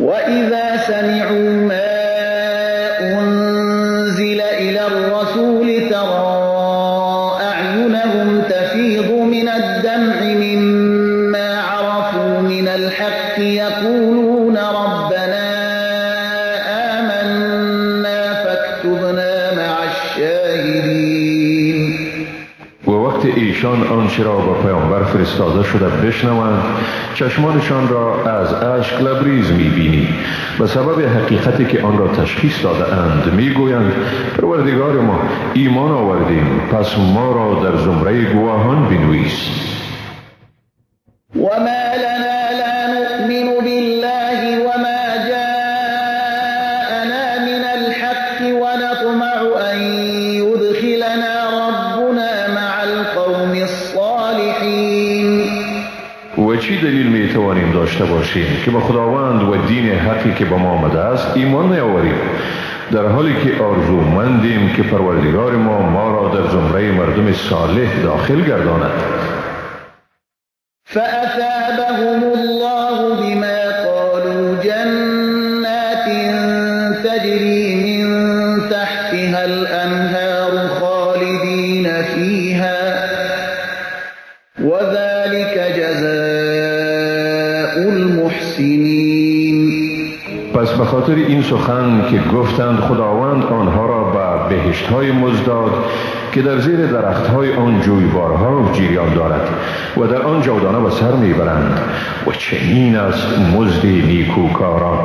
وإذا سمعوا ما أنزل إلى الرسول ترى أعينهم تفيض من الدمع مما عرفوا من الحق يقولون ربنا آمنا فاكتبنا مع الشاهدين. و وقتی ایشان آنچه را به پیامبر فرستاده شده بشنوند، چشمانشان را از اشک لبریز می‌بینی. به سبب حقیقتی که آن را تشخیص داده اند میگویند پروردگار ما ایمان آوردیم، پس ما را در زمره گواهان بنویس. وما لنا لا نؤمن بالله وما جاءنا من الحق ونطمع أن يدخلنا ربنا مع القوم الصالحين. و چی دلیل می توانیم داشته باشیم که به خداوند و دین حقی که به ما آمده است ایمان نیاوریم، در حالی که آرزومندیم که پروردگار ما را در زمره مردم صالح داخل گرداند. فأثابهم الله بما قالوا جنات تجري من تحتها الأنهار خالدين فيها وذلك جزاء المحسنين. پس به خاطر این سخن که گفتند خداوند آنها را به بهشت‌های مزد داد که در زیر درخت‌های آن جویبارها جریان دارد و در آن جاودانه به سر میبرند، و چنین است مزد نیکوکاران.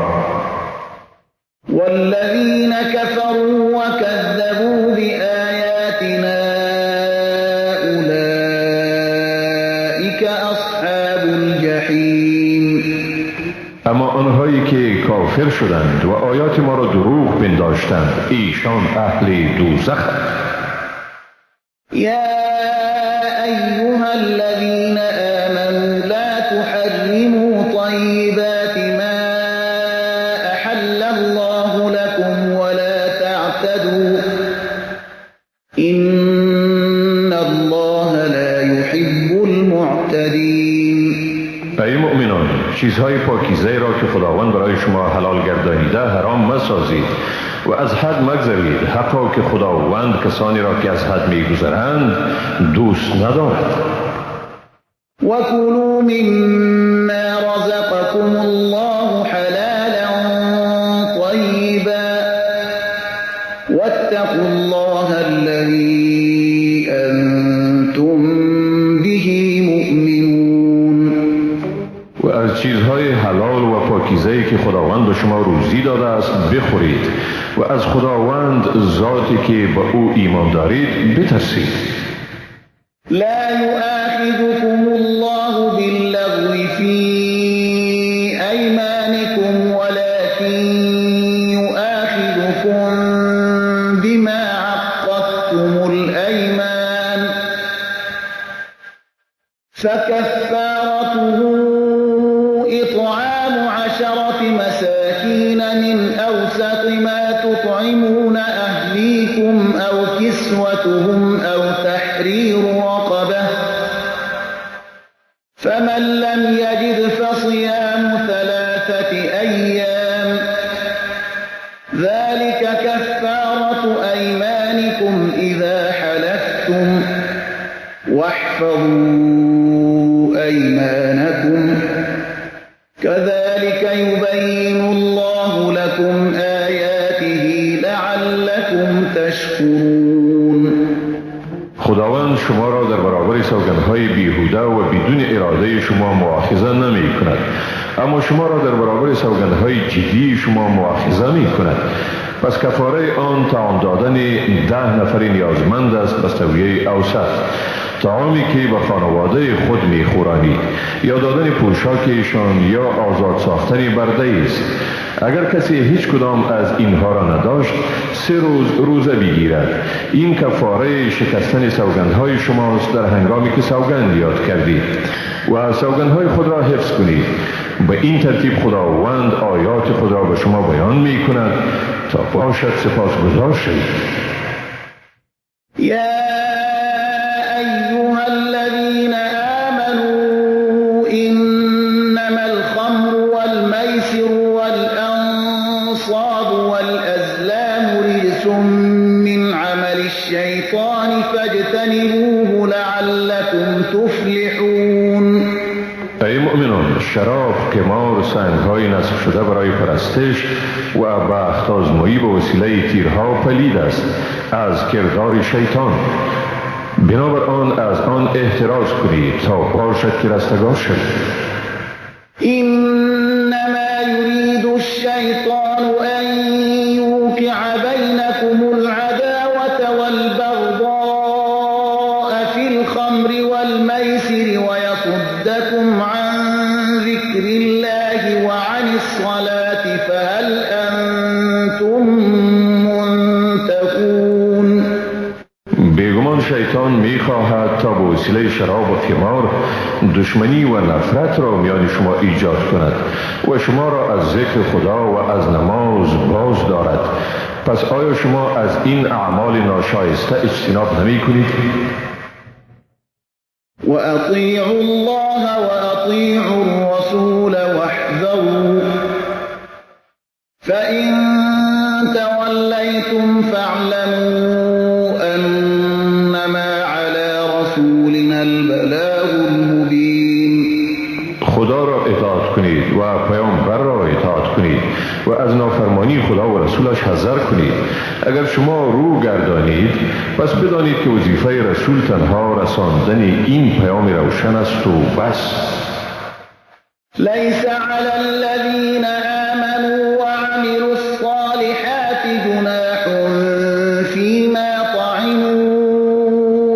والذین كفروا وكذبوا بآیاتنا اولئک اصحاب الجحیم. اما آنهایی که کافر شدند و آیات ما را دروغ پنداشتند، ایشان اهل دوزخ. یا ایها الذین آمنوا لا تحرموا طیبات ما احل الله لكم ولا تعتدوا ان الله لا يحب المعتدین. ای مؤمنان، چیزهای پاکیزه را که خداوند برای شما حلال گردانیده حرام مسازید و از حد مگذرید، حقا که خداوند کسانی را که از حد میگذرند دوست ندارد. وکلوا مما رزقكم الله حلالا طیبا واتقوا الله الذی انتم به مؤمنون. و از چیزهای حلال و پاکیزه‌ای که خداوند به شما روزی داده است بخورید و از خداوند ذاتی که به او ایمان دارید بترسید. لا يؤاخذكم الله باللغو في أيمانكم ولكن يؤاخذكم بما عقدتم الأيمان فكفارته إطعام 10 مساكين من أوسط ما تطعمون أهليكم أو كسوتهم أو تحرير رقبة فمن لم يجد فصيام 3 أيام ذلك كفارة أيمانكم إذا حلفتم واحفظوا أيمانكم كذلك يبين الله لكم آياته لعلكم تشكرون. خداوند شما را در برابر سوگندهای بیهوده و بدون اراده شما مؤاخذه نمی کند، اما شما را در برابر سوگندهای جدی شما مؤاخذه می کند. پس کفاره آن طعام دادن 10 نفر نیازمند است به سویه اوسط، طعامی که به خانواده خود میخورانید، یا دادن پوشاک ایشان یا آزاد ساختن برده است. اگر کسی هیچ کدام از اینها را نداشت، 3 روز روزه بگیرد. این کفاره شکستن سوگندهای شماست در هنگامی که سوگند یاد کردید و سوگندهای خود را حفظ کنید. به این ترتیب خداوند آیات خود را به شما بیان می کند تا باشد سپاسگزار شوید. یا ایها الذین آمنوا انما الخمر والمیسر والأنصاب فاجتنبوه لعلكم تفلحون. ای مؤمنان، شراب، قمار، سنگ‌های نصب شده برای پرستش و بخت آزمایی به وسیله تیرها پلید است از کردار شیطان. بنابر آن از آن احتراز کنید تا باشد که رستگار شوید. انما يريد الشیطان ان يوقع بینکم العداوة والبغضاء في الخمر والمیسر ويصدكم عن ذكر الله وعن الصلاة فهل انتم منتهون. بیگمان شیطان میخواهد تا به وسیله شراب و قمار دشمنی و نفرت را میان شما ایجاد کند و شما را از ذکر خدا و از نماز باز دارد. پس آیا شما از این اعمال ناشایسته اجتناب نمی کنید؟ و اطیعوا الله و اطیعوا الرسول واحذروا فإن تولیتم فاعلموا انما علی رسولنا البلاغ المبین. خدا را اطاعت کنید و پیامبر را اطاعت کنید و از نافرمانی خدا و رسولش حذر کنید. اگر شما رو گردانید پس بدانید که وظیفه رسول تنها رساندن این پیام روشن است و بس. لیس علی الذین آمنوا وعملوا الصالحات جناح فيما طعموا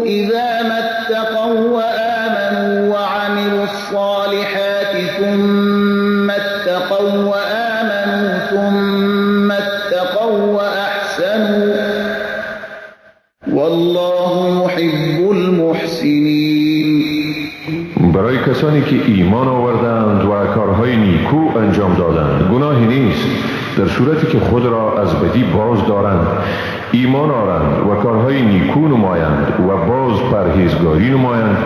اذا ما اتقوا وآمنوا وعملوا الصالحات ثم اتقوا وآمنوا ثم اتقوا وأحسنوا والله يحب المحسنین. برای کسانی که ایمان آوردند و کارهای نیکو انجام دادند گناهی نیست در صورتی که خود را از بدی باز دارند، ایمان آرند و کارهای نیکو نمایند و باز پرهیزگاری نمایند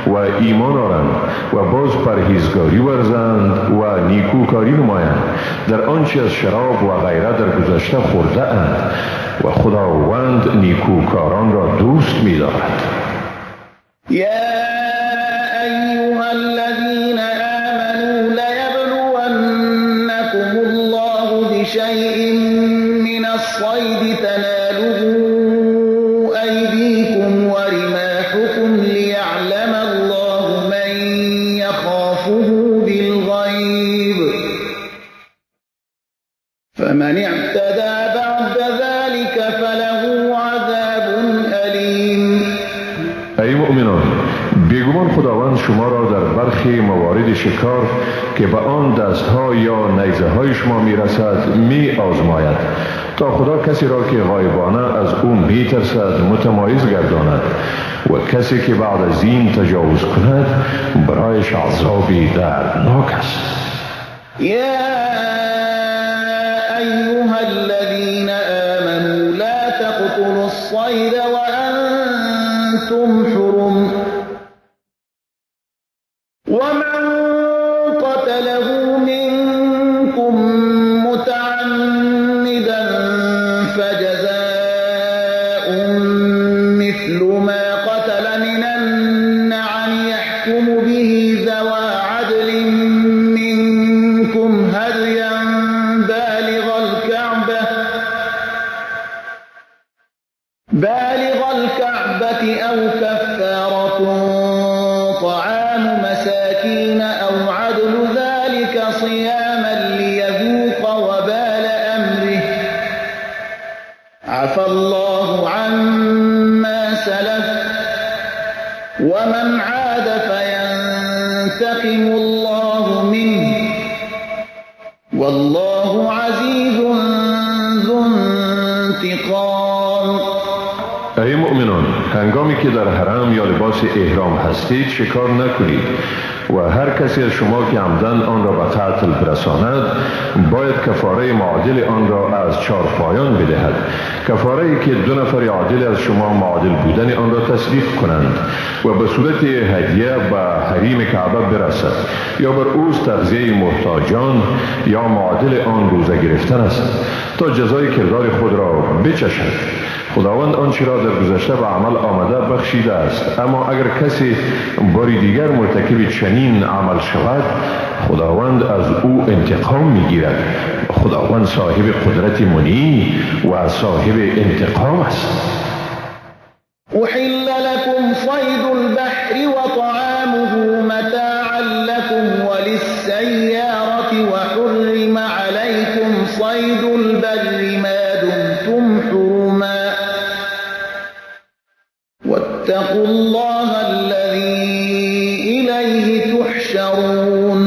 و ایمان آرند و باز پرهیزگاری ورزند و نیکوکاری نمایند در آنچه از شراب و غیره در گذشته خورده اند و خداوند نیکوکاران را دوست می‌دارد. یا ایها الذین آمنوا لیبلونکم الله بشیء من الصید تناله ایدیکم ورماحکم لیعلم الله من یخافه بالغیب فمن اعتدى بعد ذلك فله عذاب الیم. ای مؤمنان، بیگمان خداوند شما را در برخی موارد شکار که به آن دستها یا نیزه های شما میرسد می آزماید تا خدا کسی را که غایبانه از او میترسد متمایز گرداند و کسی که بعد از این تجاوز کند برایش عذابی دردناک است. یا ایها الذین آمنوا لا تقتلوا الصید وانتم حرم ومن قتله منكم متعمدا فجزاء مثل ما قتل من النعم يحكم به ذوى عدل منكم هديا بالغ الكعبة أو كفارة طعام مساكين أو عدل ذلك صياما ليذوق وبال أمره عفى الله عما سلف ومن عاد فينتقم الله منه والله عزيز ذو انتقام. ای مؤمنان، هنگامی که در حرم یا لباس احرام هستید شکار نکنید و هر کسی از شما که عمدن آن را به قتل برساند باید کفاره معادل آن را از 4 پایان بدهد، کفاره ای که 2 نفر عادل از شما معادل بودن آن را تصدیق کنند و به صورت هدیه به حریم کعبه برسد، یا بر اوست تغذیه محتاجان یا معادل آن روزه گرفتن است تا جزای کردار خود را بچشد. خداوند آنچه را در گذشته به عمل آمده بخشیده است، اما اگر کسی باری دیگر مرتکب چنین عمل شود، خداوند از او انتقام میگیرد. خداوند صاحب قدرت منی و صاحب انتقام است. احل لكم صيد البحر وطعامه متاعا لكم وللسيارة وحرم عليكم صيد البر ما دمتم حرما واتقوا الله الذي إليه تحشرون.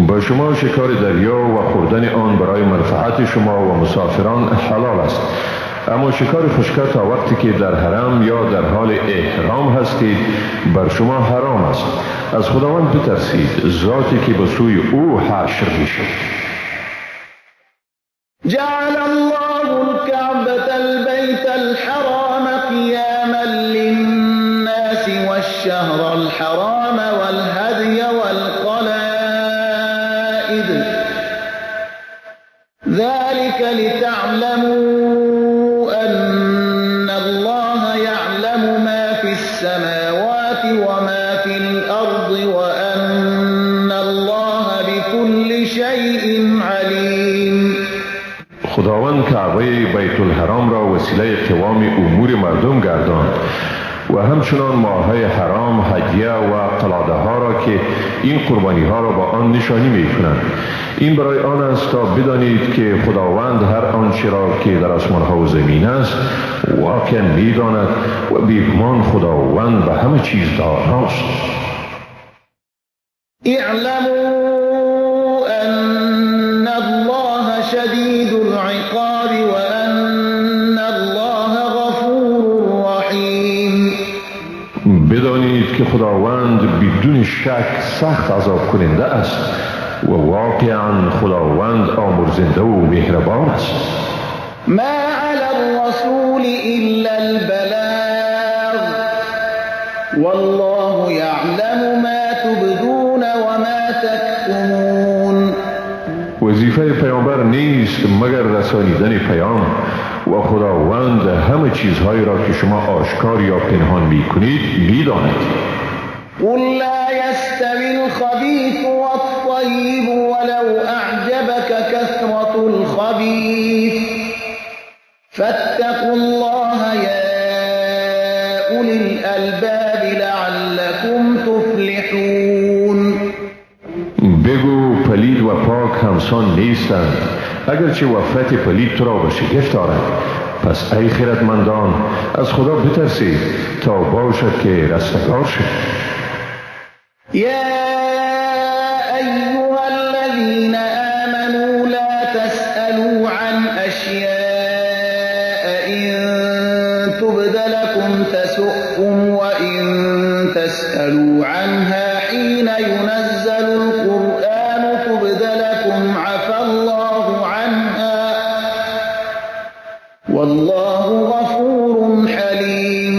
با شما شکار دریا و خوردن آن برای منفعت شما و مسافران حلال است، اما شکار خشکه تا وقتی که در حرم یا در حال احرام هستید بر شما حرام است. از خداوند بترسید، ذاتی که به سوی او حشر می‌شوید. جعل الله الكعبة البيت الحرام قياما للناس والشهر الحرام والهدي والقلائد ذلك لتعلموا أن الله يعلم ما في السماوات وما في الأرض وأن الله بكل شيء عليم. خداوند کعبه بیت الحرام را وسیله قوام امور مردم گرداند و همچنان ماه‌های حرام، هدیه و قلاده ها را که این قربانی ها را با آن نشانی می کنند. این برای آن است تا بدانید که خداوند هر آنچه را که در آسمان ها و زمین است واقعا می داند و بیگمان خداوند به همه چیز داناست. اعلموا ان الله شدید العقاب وان الله غفور رحیم. بدانید که خداوند بدون شک سخت عذاب کننده است و واقعا خداوند آمرزنده و مهربان است. ما علی الرسول الا البلاغ والله یعلم ما تبدون وما تکتمون. وظیفه پیامبر نیست مگر رسانیدن پیام و خداوند همه چیزهایی را که شما آشکار یا پنهان میکنید میداند. قل لا يستوي الخبيث والطيب ولو أعجبك كثرة الخبيث فاتقوا الله يا أولي الألباب لعلكم تفلحون. بگو پلید و پاک همسان نیستند، اگرچه وفرت پلید تو را به شگفت آرد. پس ای خردمندان از خدا بترسید تا باشد که رستگار شد. يا أيها الذين آمنوا لا تسألوا عن أشياء إن تبد لكم تسؤكم وإن تسألوا عنها حين ينزل القرآن تبد لكم عفا الله عنها والله غفور حليم.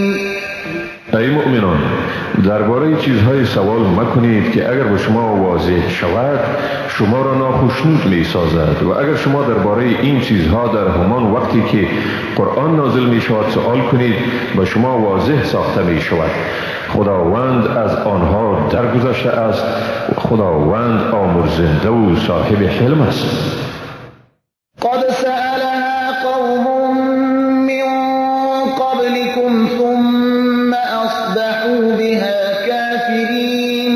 ای مؤمنان، درباره چیزهای سوال مکنید که اگر به شما واضح شود شما را ناخشنود می سازد، و اگر شما درباره این چیزها در همان وقتی که قرآن نازل می شود سوال کنید به شما واضح ساخته می شود. خداوند از آنها درگذشته است و خداوند آمرزنده و صاحب حلم است. قد سألها قوم من قبلكم ثم اصبحوا بها کافرین.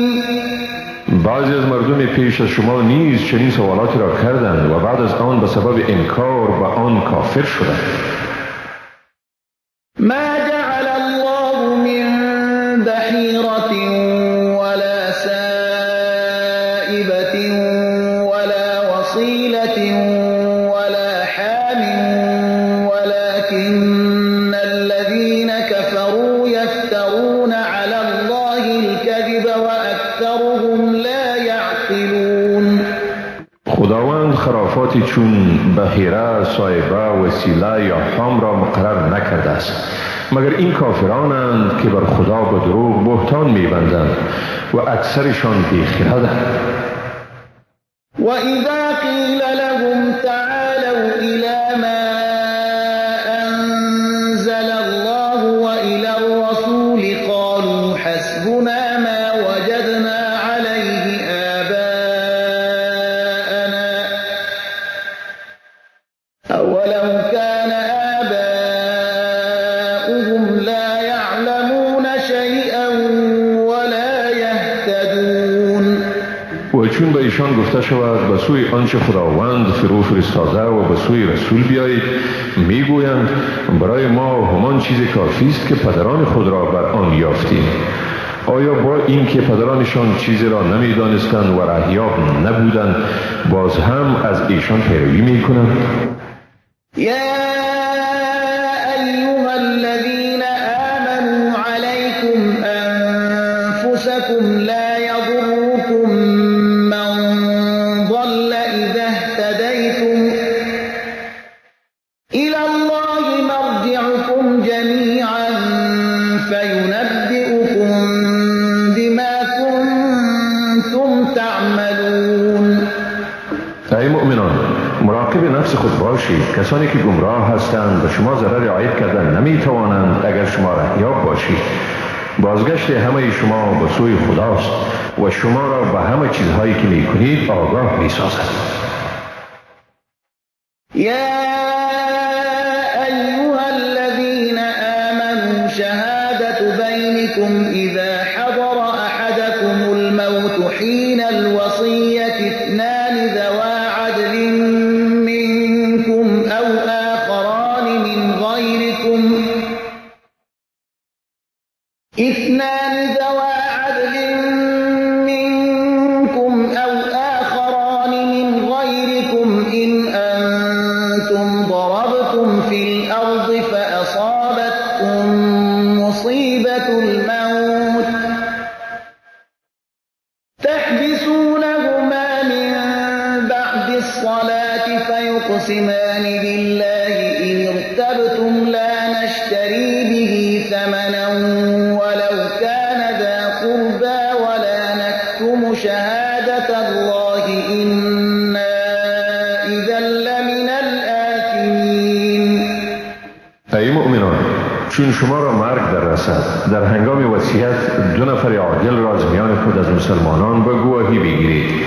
بعضی از مردم پیش از شما نیز چنین سوالاتی را کردند و بعد از آن به سبب انکار به آن کافر شدند. ما جعل الله من بحیرة ولا سائبة ولا وصیلة ولا حام ولكن الذين كفروا يفترون على الله الكذب وأكثرهم لا يعقلون. خداوند خداوند خرافاتی چون بحیره، صایبه، وسیله یا حام را مقرر نکرده است، مگر این کافرانند که بر خدا به دروغ بهتان میبندند و اکثرشان بیخردند. و اذا قیل لهم تعالوا الى ما انزل الله و الى الرسول قالوا حسبنا ما وجدنا عليه آباءنا اولو كان آباؤهم لا يعلمون شيئا ولا يهتدون. و چون به ایشان گفته شود به سوی آنچه خداوند فرو فرستاده و به سوی رسول بیایید، میگویند برای ما همان چیز کافی است که پدران خود را بر آن یافتیم. آیا با اینکه پدرانشان چیزی را نمیدانستند و رهیاب نبودند باز هم از ایشان پیروی میکنند؟ یا ایها الذین آمنوا علیکم انفسکم لا یضرکم من ضل اذا اهتدیتم الی الله مرجعکم جمیعا فینبئکم بما کنتم تعملون. ای مؤمنان، مراقب نفس خود باشید. کسانی که گمراه هستند به شما ضرر عاید کردن نمی توانند اگر شما رهیاب باشید. بازگشت همه شما به سوی خداست و شما را به همه چیزهایی که می کنید آگاه می سازد. یا ایها الذین آمنوا شهادت بینکم اذا حضر احدکم الموت حین الوصیة اثنان ذوا عدل منکم او آخران من غیرکم اثنان ذوا عدل منكم أو آخران من غيركم إن أنتم ضربتم في الأرض فأصابتكم مصيبة الموت تحبسونهما من بعد الصلاة فيقسمان بالله إن ارتبتم لا نشتري به ثمنا ولو كان ذا قربى ولا نكتم شهادة الله إنا إذا لمن الآثمين. ای مؤمنان، چون شما را مرگ در رسد، در هنگام وصیت دو نفر عادل را از میان خود از مسلمانان به گواهی بگیرید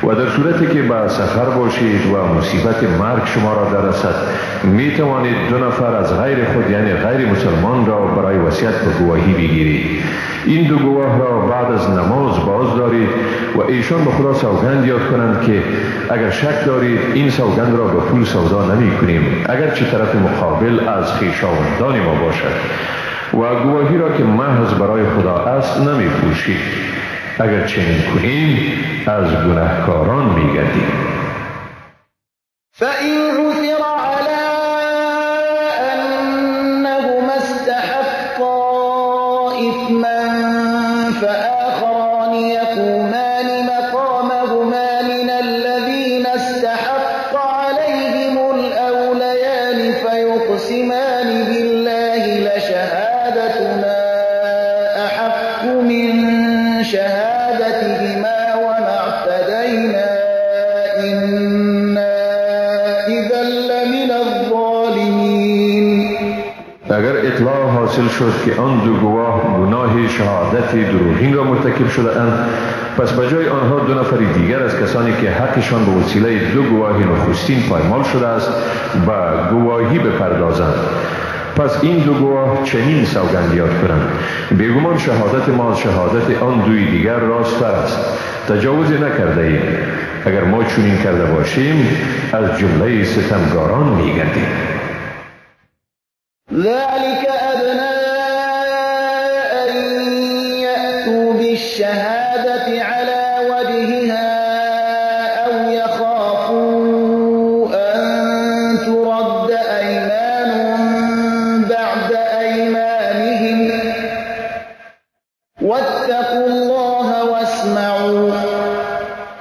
و در صورتی که به سفر باشید و مصیبت مرگ شما را در رسد، می توانید دو نفر از غیر خود یعنی غیر مسلمان را برای وصیت به گواهی بگیرید. این دو گواه را بعد از نماز باز دارید و ایشان به خدا سوگند یاد کنند که اگر شک دارید این سوگند را به پول سودا نمی کنیم، اگر چه طرف مقابل از خویشاوندان ما باشد، و گواهی را که محض برای خدا است نمی پوشید. اگر چنین کنیم از گناهکاران می‌گردیم. فإن عثر على أنهما استحقا إثما فآخران يقومان مقامهما من الذين استحق عليهم الأوليان فيقسمان بالله لشهادتنا أحق من شهادتهما وما اعتدينا إنا إذا لمن الظالمين. اگر اطلاع حاصل شد که آن دو گواه گناه شهادت دروغین را مرتکب شده اند، پس به جای آنها دو نفر دیگر از کسانی که حقشان به وسیله دو گواه نخستین پایمال شده است به گواهی بپردازند. پس این دو گواه چنین سوگند یاد کنند: بیگمان شهادت ما از شهادت آن دوی دیگر راست‌تر است، تجاوز نکرده ایم. اگر ما چنین کرده باشیم از جمله ستمگاران می‌گردیم. ذلك أدنى أن يأتوا بالشهادة على وجهها أو يخافوا أن ترد أيمان بعد أيمانهم واتقوا الله واسمعوا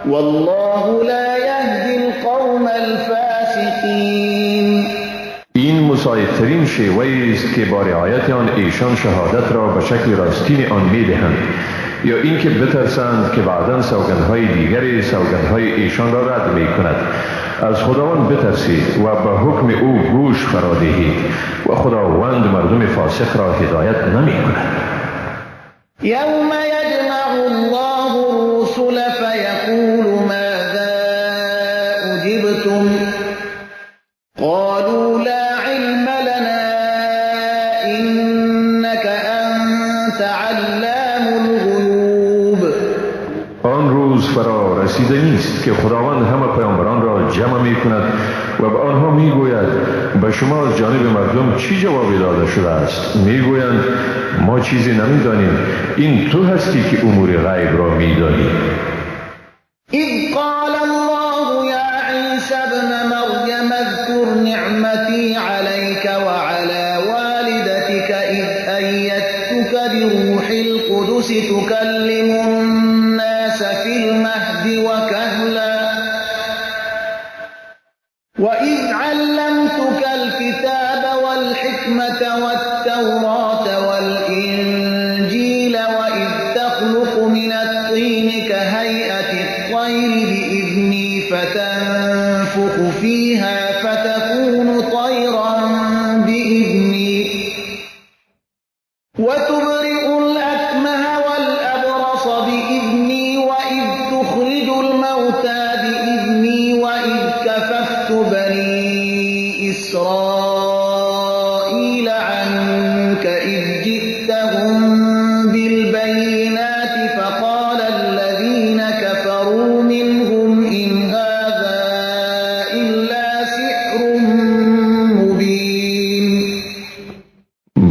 والله لا يهدي القوم القوم الفاسقين. این مساعدترین شیوه است که با رعایت آن ایشان شهادت را به شکل راستین آن میدهند، یا اینکه بترسند که بعداً سوگندهای دیگری سوگندهای ایشان را رد می کند. از خداوند بترسید و به حکم او گوش فرا دهید و خداوند مردم فاسق را هدایت نمی کند. یوم یجمع الله الرسل فیقول ماذا اجبتم قالوا لا علم لنا انك انت علام الغیوب. آن روز فرا رسیده نیست که خداوند همه پیامبران را جمع می کند و به آنها می گوید به شما از جانب مردم چی جوابی داده شده است؟ می گویند ما چیزی نمی دانیم، این تو هستی که امور غیب را می دانی. اذ قال الله یا عیسی ابن مریم اذکر نعمتی علیک وعلى والدتک اذ ایدتک بروح القدس تکلم الناس فی المهد وکهلا وإذ علمتك الكتاب والحكمة والتوراة والإنجيل وإذ تخلق من الطين كهيئة الطير بإذني فتنفخ فيها فتكون طيرا بإذني وتبرئ الأكمه والأبرص بإذني وإذ تخرج الموتى بإذني وإذ كففت بني إسرائيل عنك إذ جئتهم بالبينات فقال الذين كفروا منهم إن هذا إلا سحر مبين.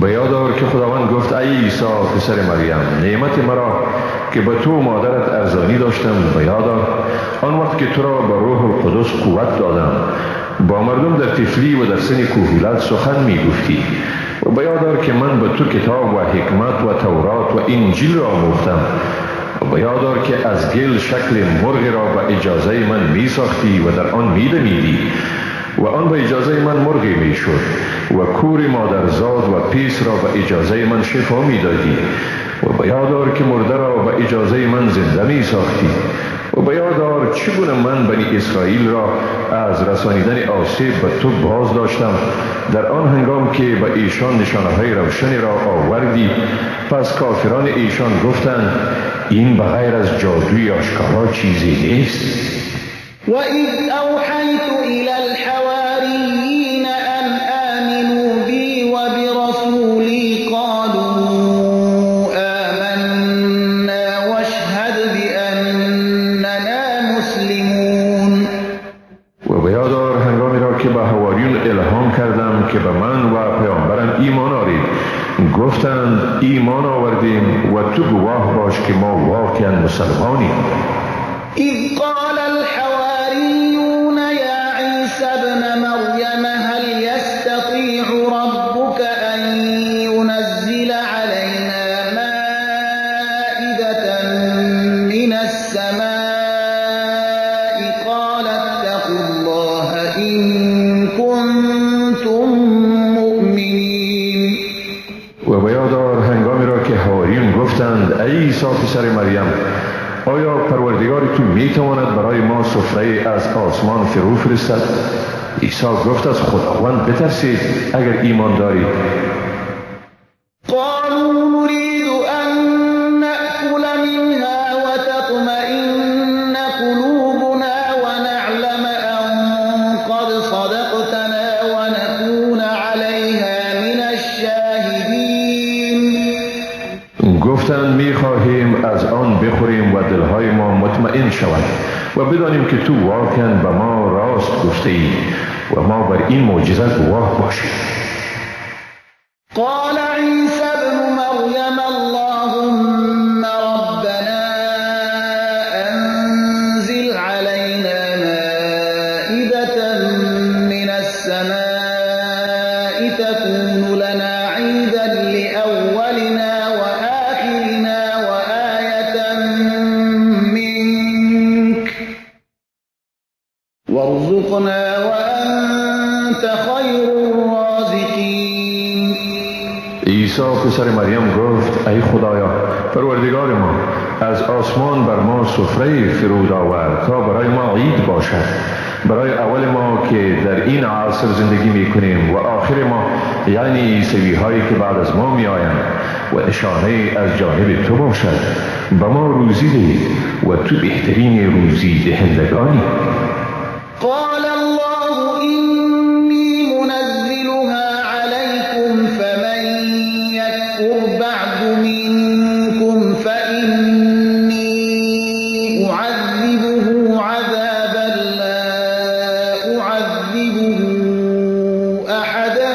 به یاد آور که خداوند گفت ای عیسی پسر مریم، نعمت مرا که به تو مادرت ارزانی داشتم به یاد آور، آن وقت که تو را با روح القدس قوت دادم، با مردم در طفلی و در سن کهولت سخن می گفتی، و به یاد آور که من به تو کتاب و حکمت و تورات و انجیل را آموختم، و به یاد آور که از گل شکل مرغ را به اجازه من می ساختی و در آن می دمیدی و آن به اجازه من مرغی می شد، و کور مادرزاد و پیس را به اجازه من شفا می دادی، و به یاد آور که مرده را به اجازه من زنده می ساختی، و به یاد آور چگونه من بنی اسرائیل را از رسانیدن آسیب به تو باز داشتم در آن هنگام که به ایشان نشانه های روشنی را آوردی. پس کافران ایشان گفتند این به غیر از جادوی آشکارا چیزی نیست. وَإِذْ أَوْحَيْتُ إِلَى الْحَوَارِيِّينَ أَنْ آمِنُوا بِي وَبِرَسُولِي قَالُوا آمَنَّا وَاشْهَدْ بِأَنَّنَا مُسْلِمُونَ. و به یاد آور هنگامی را که به حواریون الهام کردم که به من و پیامبرم ایمان آرید، گفتند ایمان آوردیم و تو گواه باش که ما واقعا مسلمانیم. اذ قال الحواریون یا عیسی ابن مریم هل یستطیع ربک ان ینزل علینا مائدة من السماء قال اتقوا الله ان کنتم مؤمنین. و به یاد آور هنگامی را که حواریون گفتند ای عیسی پسر مریم، آیا پروردگار تو میتواند برای ما سفره از آسمان فرو فرستد؟ عیسی گفت از خداوند بترسید اگر ایمان دارید. قالوا نريد ان نأكل منها وتطمئن قلوبنا ونعلم ان قد صدقتنا ونكون عليها من الشاهدين. گفتند میخواهیم از آن بخوریم و دلهای ما مطمئن شود و بدانیم که تو واقعا به ما راست گفته ای و ما بر این معجزه گواه باشیم. قال عیسی ابن مریم اللهم ربنا انزل علينا مائدة من السماء تكون لنا عيدا لأولنا وآخرنا وآية منك وارزقنا ارزقنا وأنت خير الرازقين. عیسی پسر مریم گفت ای خدایا پروردگار ما، از آسمان بر ما سفره فرود آور تا برای ما عید باشد، برای اول ما که در این عصر زندگی می کنیم و آخر ما، یعنی عیسوی هایی که بعد از ما می آیند، و نشانه از جانب تو باشد. به ما روزی ده و تو بهترین روزی دهندگانی. قال الله إني منزلها عليكم فمن يكفر بعد منكم فإني أعذبه عذابا لا أعذبه أحدا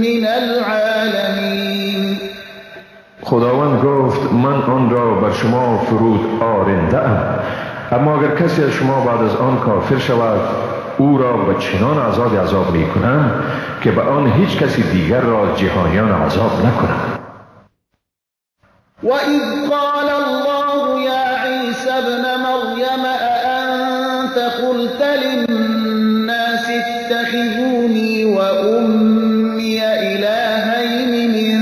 من العالمين. خداوند گفت من آن را بر شما فرود آرنده ام، اما اگر کسی از شما بعد از آن کافر شود، او را به چنان عذاب عذاب می کنم که به آن هیچ کسی دیگر را جهانیان عذاب نکنم. وَإِذْ قَالَ اللَّهُ يَا عِيسَى ابْنَ مَرْيَمَ أَأَنْتَ قُلْتَ لِلنَّاسِ اتَّخِذُونِي وَأُمِّيَ إِلَٰهَيْنِ مِنْ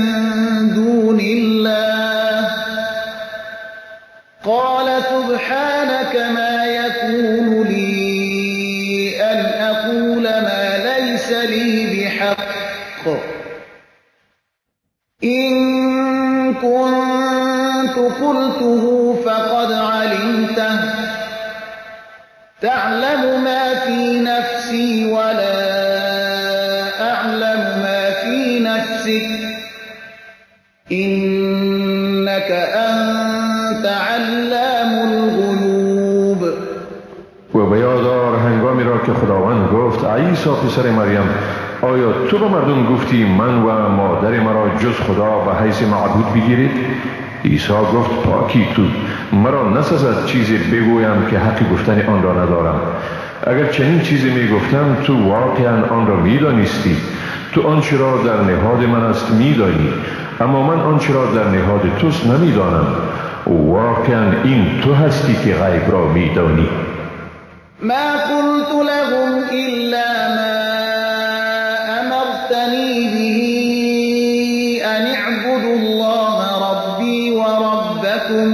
دُونِ اللَّهِ قَالَ سُبْحَانَكَ مَا يَكُونُ لِي أَنْ أَقُولَ مَا لَيْسَ لِي بِحَقٍّ إِنْ كُنْتُ قُلْتُهُ فَقَدْ عَلِمْتَهُ تَعْلَمُ مَا فِي نَفْسِي وَلَا أَعْلَمُ مَا فِي نَفْسِكَ إِنَّكَ أَنْتَ عَلَّامُ الْغُیُوبِ. و به یاد آر هنگامی را که خداوند گفت عیسی پسر مریم، آیا تو به مردم گفتی من و مادر مرا جز خدا به حیث معبود بگیرید؟ عیسی گفت پاکی تو، مرا نسزد چیزی بگویم که حق گفتن آن را ندارم. اگر چنین چیزی می گفتم تو واقعا آن را می دانستی. تو آنچه را در نهاد من است می دانی، اما من آنچه را در نهاد توست نمی دانم. واقعا این تو هستی که غیب را می دانی. ما قلت لهم إلا ما أمرتني به أن اعبدوا الله ربي وربكم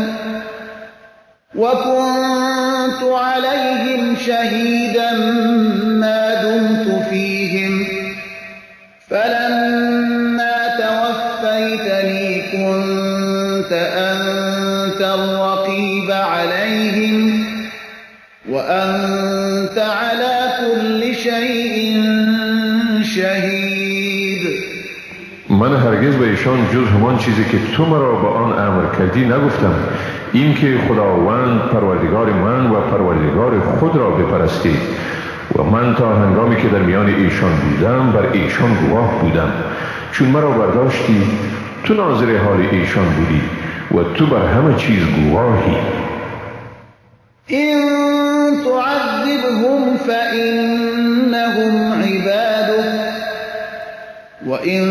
وكنت عليهم شهيدا ما دمت فيهم فلما توفيتني كنت أنت الرقيب عليهم وأنت على كل شيء شهید. من هرگز به ایشان جز همان چیزی که تو مرا به آن امر کردی نگفتم، اینکه خداوند پروردگار من و پروردگار خود را بپرستید، و من تا هنگامی که در میان ایشان بودم بر ایشان گواه بودم. چون مرا برداشتی تو ناظر حال ایشان بودی و تو بر همه چیز گواهی. إن تعذبهم فإنهم عبادك وإن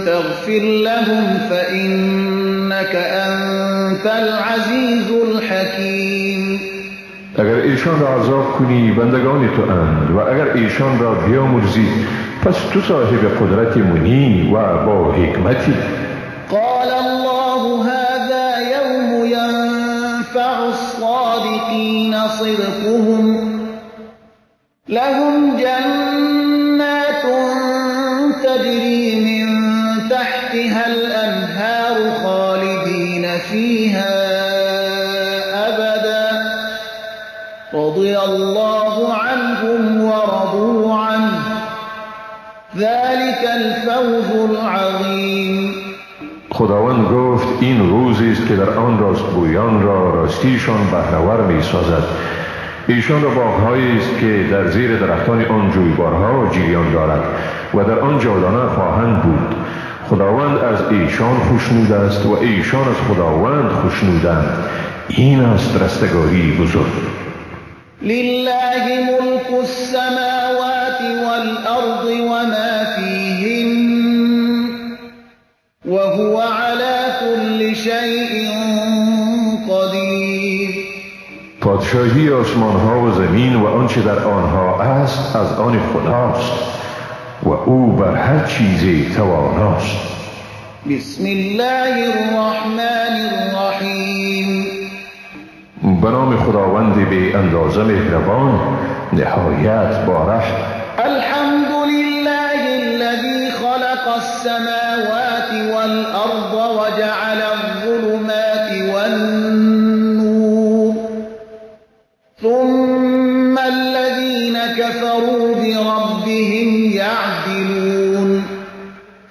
تغفر لهم فإنك أنت العزيز الحكيم. اگر ایشان را عذاب کنی بندگان تو اند، و اگر ایشان را بیامرزی پس تو صاحب قدرت منی و با حکمتی. قال الله هذا يوم ينفع الصادقين صدقهم لهم جنات تجري من تحتها الأنهار خالدين فيها أبدا رضي الله عنهم ورضوا عنه ذلك الفوز العظيم. خداوند گفت این روزی است که در آن راستگویان را راستیشان بهره‌ور می‌سازد. ایشان را باغ‌هایی است که در زیر درختان آن جویبارها جریان دارد و در آن جاودانه خواهند بود. خداوند از ایشان خوشنود است و ایشان از خداوند خوشنودند. این است رستگاری بزرگ. لله ملك السماوات والأرض وما فيهن وهو على كل شيء قدير. پادشاهی پادشاهی آسمان ها و زمین و آنچه در آنها است از آن خداست و او بر هر چیزی تواناست. بسم الله الرحمن الرحیم. به نام خداوند بی اندازه مهربان نهایت بارحم. الحمد لله الذي خلق السماوات والأرض وجعل الظلمات والنور ثم الذين كفروا بربهم يعدلون.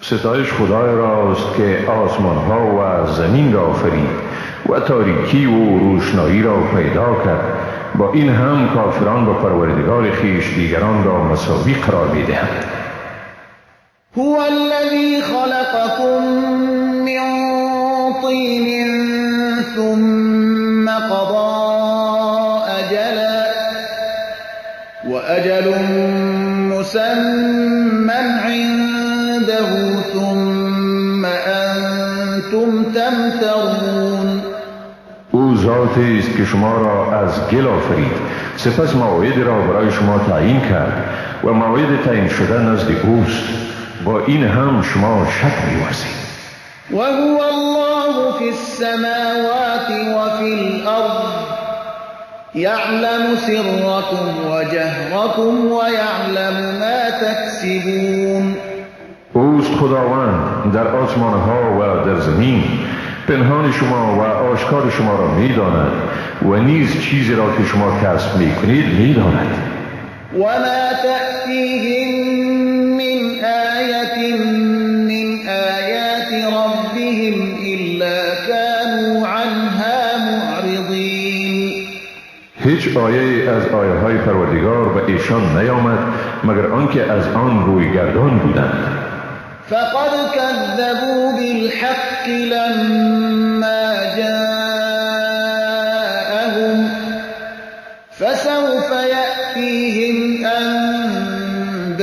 ستایش خدای راست که آسمان ها و زمین را آفرید و تاریکی و روشنایی را پیدا کرد. با این هم کافران با پروردگار خویش دیگران را مساوی قرار می‌دهند. هو الذي خلقكم من طين ثم قضى أجلا وأجل مسمى عنده ثم أنتم تمترون. او ذاتی است که شما را از گل آفرید، سپس موعد را برای شما تعیین کرد و موعد تعیین شده نزد اوست. با این هم شما شک می‌ورزید. و هو الله فی السماوات و فی الارض یعلم سرکم و جهرکم و یعلم ما تکسبون. اوست خداوند در آسمانها و در زمین، پنهان شما و آشکار شما را می‌داند و نیز چیزی را که شما کسب می‌کنید می‌داند. و ما تأتیهم من آیة من آیات ربهم إلا كانوا عنها معرضین. هیچ آیه از آیه های پروردگار به ایشان نیامد مگر آنکه از آن روی گردان بودند. فقد كذبوا بالحق لما جاءهم فسوف يأتيهم أنباء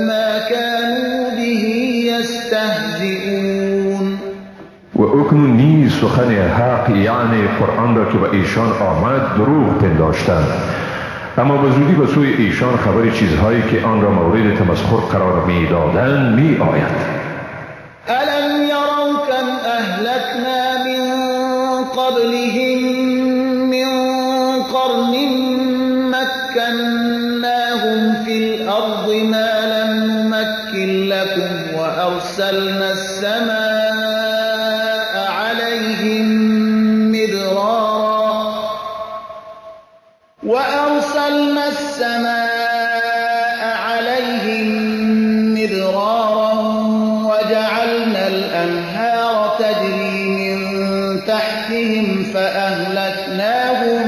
ما كانوا به يستهزئون. و اکنون نیز سخن حق یعنی قرآن را که به ایشان آمد دروغ پنداشتند، اما به زودی به سوی ایشان خبر چیزهایی که آن را مورد تمسخر قرار می‌دادند می آید. الم یروا کم اهلکنا من قبلهم من قرن مکناهم فی الارض ما لم نمکن لکم وارسلنا السماء علیهم مدرارا وأرسلنا السماء عليهم مدرارا وجعلنا الأنهار تجري من تحتهم فأهلكناهم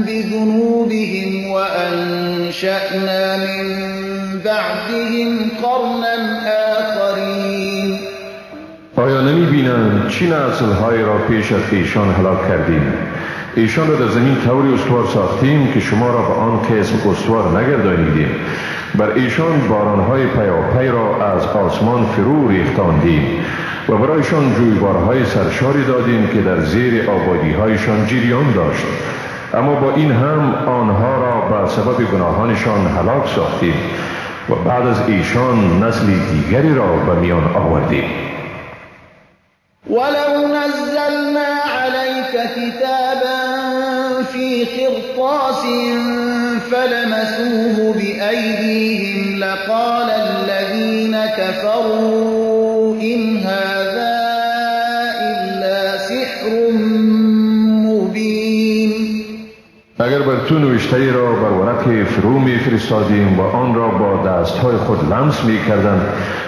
بذنوبهم وأنشأنا من بعدهم قرنا آخرين. آیا نمی‌بینند چه نسل‌هایی را پیش از ایشان هلاک کردیم؟ ایشان را در زمین طوری استوار ساختیم که شما را به آن قسم استوار نگردانیدیم. بر ایشان بارانهای پیاپی را از آسمان فرو ریختاندیم و برایشان جویبارهای سرشاری دادیم که در زیر آبادیهایشان جریان داشت، اما با این هم آنها را به سبب گناهانشان هلاک ساختیم و بعد از ایشان نسل دیگری را به میان آوردیم. ولو نزلنا عليك كتابا في قرطاس فلمسوه بأيديهم لقال الذين كفروا إن هذا إلا سحر مبين. اگر بر تو نوشته را بر ورق فرو می فرستادیم و آن را با دستهای خود لمس می کردند،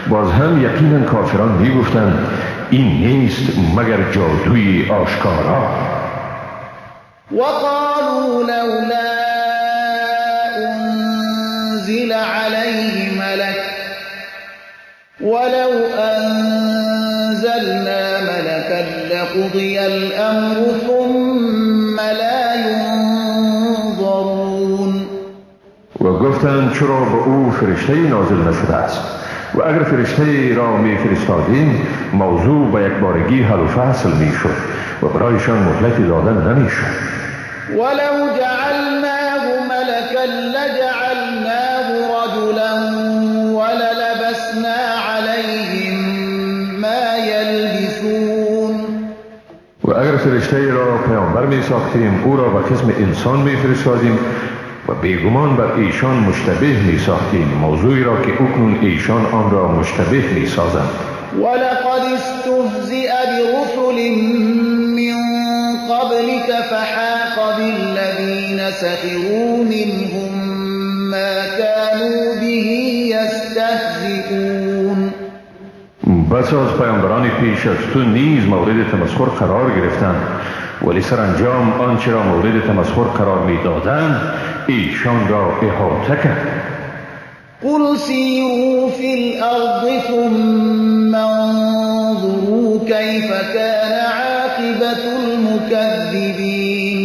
باز هم یقینا کافران می گفتند این نیست مگر جادوی آشکارا. وقالوا لولا انزل عليه ملك ولو انزلنا ملكا لقضي الامر ثم لا ينظرون. و گفتند چرا به او فرشته نازل نشده است؟ و اگر فرشته را می فرستادیم موضوع به یک بارگی حل و فصل می شد و برایشان مهلت دادن نمی شد. ولو جعلناه ملكا لجعلناه رجلا وللبسنا عليهم ما يلبسون. و اگر فرشته را پیامبر می ساختیم او را به قسم انسان می فرستادیم و بیگمان بر ایشان مشتبه می ساختیم، موضوعی را که اکنون ایشان آن را مشتبه می سازند. ولقد استهزئ برسل من قبلك فحاق بالذين سخروا منهم ما كانوا به يستهزئون. بس از پیامبران پیش از تو نیز مورد تمسخر قرار گرفتند، ولی سرانجام آنچه را مورد تمسخر قرار می‌دادند ایشان را احاطه کرد. قل سیروا فی الارض ثم انظروا کیف کان عاقبة المکذبین.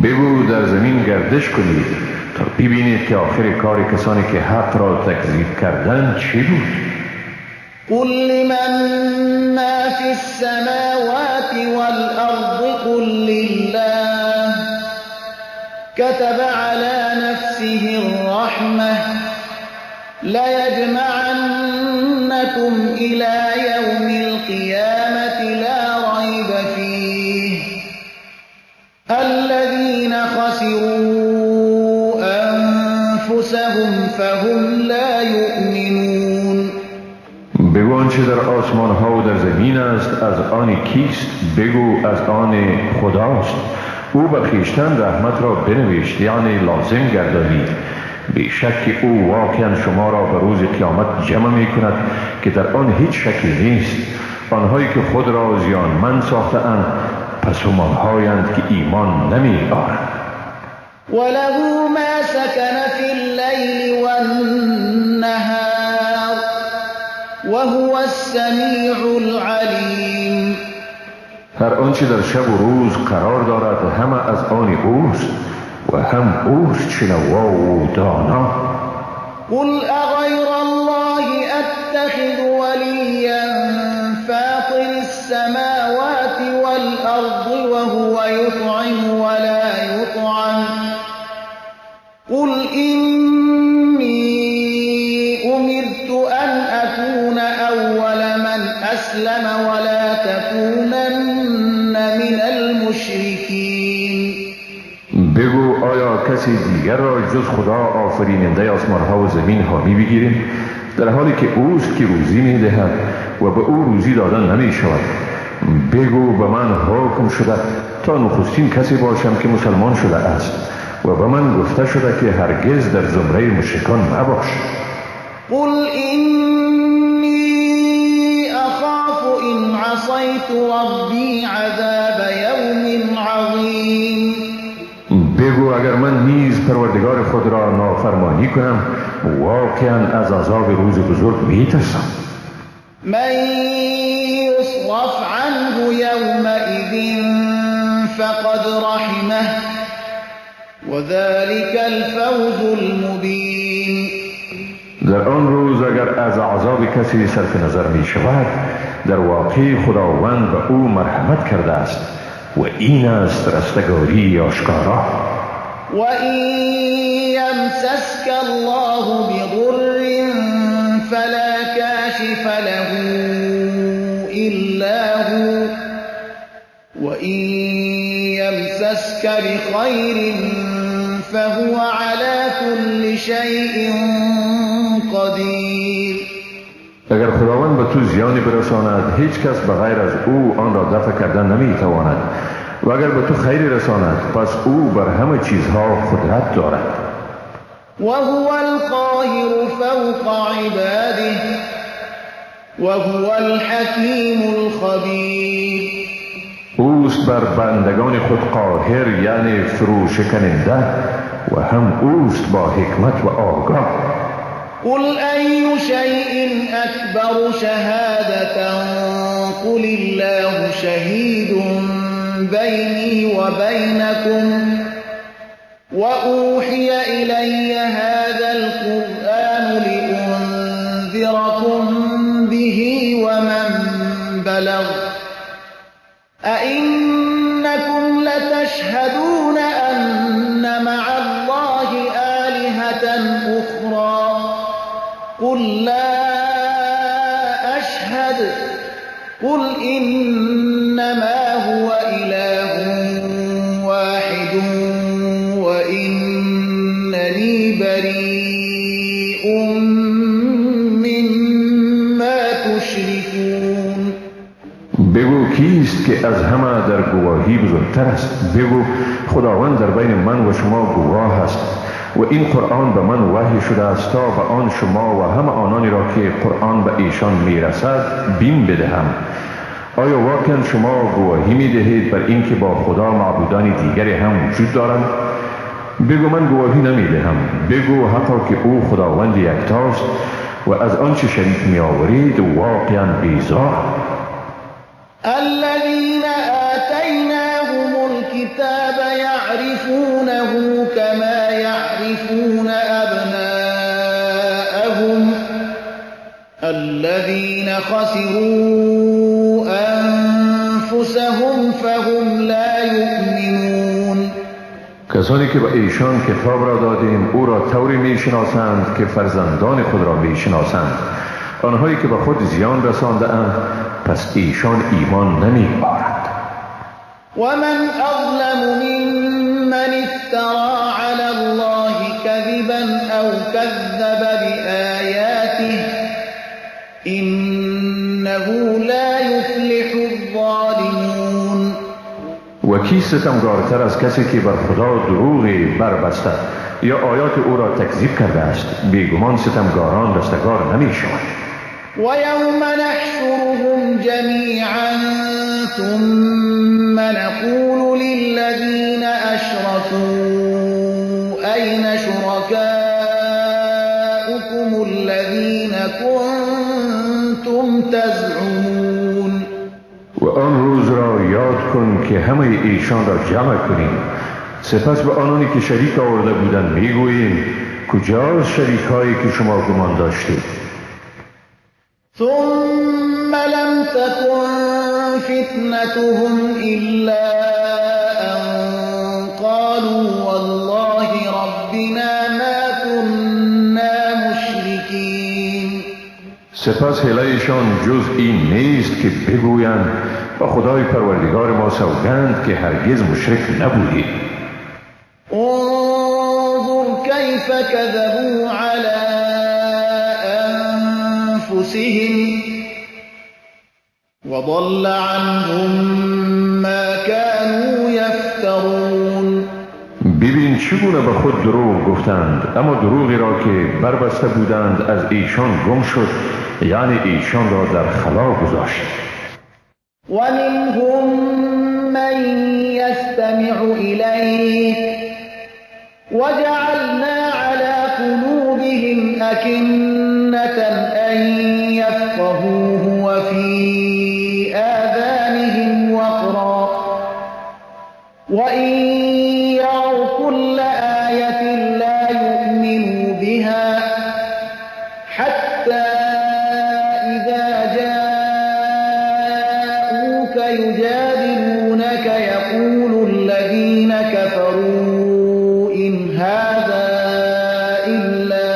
بگو در زمین گردش کنید تا ببینید که آخر کار کسانی که حق را تکذیب کردند چی بود. قل لمن ما فی السماوات والارض قل لله كتب على نفسه الرحمة ليجمعنكم إلى يوم القيامة لا ريب فيه الذين خسروا أنفسهم فهم لا يؤمنون. بگو آنچه در آسمان ها و در زمین است از آن کیست؟ بگو از آن خداست. او بر خویشتن رحمت را بنوشت، یعنی لازم گردانید. بیشک او واقعا شما را به روز قیامت جمع می کند که در آن هیچ شکی نیست. آنهایی که خود را زیانمند ساخته اند پس همانهایند که ایمان نمی آرند. وله ما سکن فی اللیل والنهار وهو السمیع العلیم. هر آنچه در شب و روز قرار دارد همه از آن اوست و هم اوست شنوا و دانا. قل اغیر الله اتخذ ولیا فاطر السماوات والارض وهو یطعم ولا یطعم قل اینی امرت ان اکون اول من اسلم ولا تکونن من المشرکین. بگو آیا کسی دیگر را جز خدا آفریننده آسمانها و زمین حامی بگیریم، در حالی که اوست که روزی میدهد و به او روزی دادن نمی شود؟ بگو به من حکم شده تا نخستین کسی باشم که مسلمان شده است و به من گفته شده که هرگز در زمره مشرکان مباش. قل اینی اخاف ان عصیت ربی عذاب یوم عظیم. بگو اگر من نیز پروردگار خود را نافرمانی کنم واقعا از عذاب روز بزرگ میترسم. من یصرف عنه یومئذ فقد رحمه وذلك الفوز المبین. در آن روز اگر از عذاب کسی صرف نظر می شود در واقع خداوند به او مرحمت کرده است و این است رستگاری آشکارا. و این یمسسک الله بضر فلا کاشف له الا هو و این یمسسک بخیر فهو على كل شیء قدیر. اگر خداوند به تو زیانی برساند هیچ کس به غیر از او آن را دفع کردن نمیتواند و اگر به تو خیری رساند پس او بر همه چیزها قدرت دارد. و هو القاهر فوق عباده و هو الحکیم الخبیر. اوست بر بندگان خود قاهر، یعنی فروشکننده، و هم اوست با حکمت و آگاه. قل أي شيء أكبر شهادة قل الله شهيد بيني وبينكم وأوحي إلي هذا القرآن لأنذركم به ومن بلغ أئنكم لتشهدون أخرى قل لا أشهد قل إنما هو إله واحد وإنني بريء مما تشركون. بگو کیست که از همه در گواهی بزرگتر است؟ بگو خداوند در بین من و شما گواه است و این قرآن به من وحی شده است تا به آن شما و همه آنانی را که قرآن به ایشان میرسد بیم بدهم. آیا واقعا شما گواهی میدهید بر اینکه با خدا معبودان دیگری هم وجود دارند؟ بگو من گواهی نمیدهم. بگو حقا که او خداوند یکتاست و از آنچه شریک میآورید واقعا بیزار. الذين آتيناهم الكتاب يعرفونه كما يعرفون أبناءهم الذين خسروا أنفسهم فهم لا يؤمنون. کسانی که به ایشان کتاب را دادیم او را طوری میشناسند که فرزندان خود را میشناسند. آنهایی که به خود زیان رسانده اند پس ایشان ایمان نمی‌آورند. ومن أظلم ممن افترى على الله كذبا أو كذب بآياته إنه لا يفلح الظالمون. و کی ستمگارتر از کسی که بر خدا دروغی بربسته یا آیات او را تکذیب کرده است؟ بیگمان ستمگاران رستگار نمی‌شوند. ويوم نحشرهم جميعا ثم نقول للذين أشركوا أين شركاؤكم الذين كنتم تزعمون. و آن روز را یاد کن که همه ایشان را جمع کنیم، سپس به آنانی که شریک آورده بودند میگوییم کجاست شریک هایی که شما گمان داشتید؟ ثم لم تكن فتنتهم إلا أن قالوا والله ربنا ما كنا مشركين. سپس حیله‌شان جز این نیست که بگویند با خدای پروردگار ما سوگند که هرگز مشرک نبودیم. انظر كيف كذبوا على أنفسهم وضل عنهم ما كانوا يفترون. ببین چگونه به خود دروغ گفتند، اما دروغی را که بربسته بودند از ایشان گم شد، یعنی ایشان را در خلا گذاشت. ومنهم من يستمع إليك وجعلنا على قلوبهم أكنة أن يفقهوه وفي آذانهم وقرا وإن يروا كل آية لا يؤمنوا بها حتى إذا جاءوك يجادلونك يقول الذين كفروا إن هذا إلا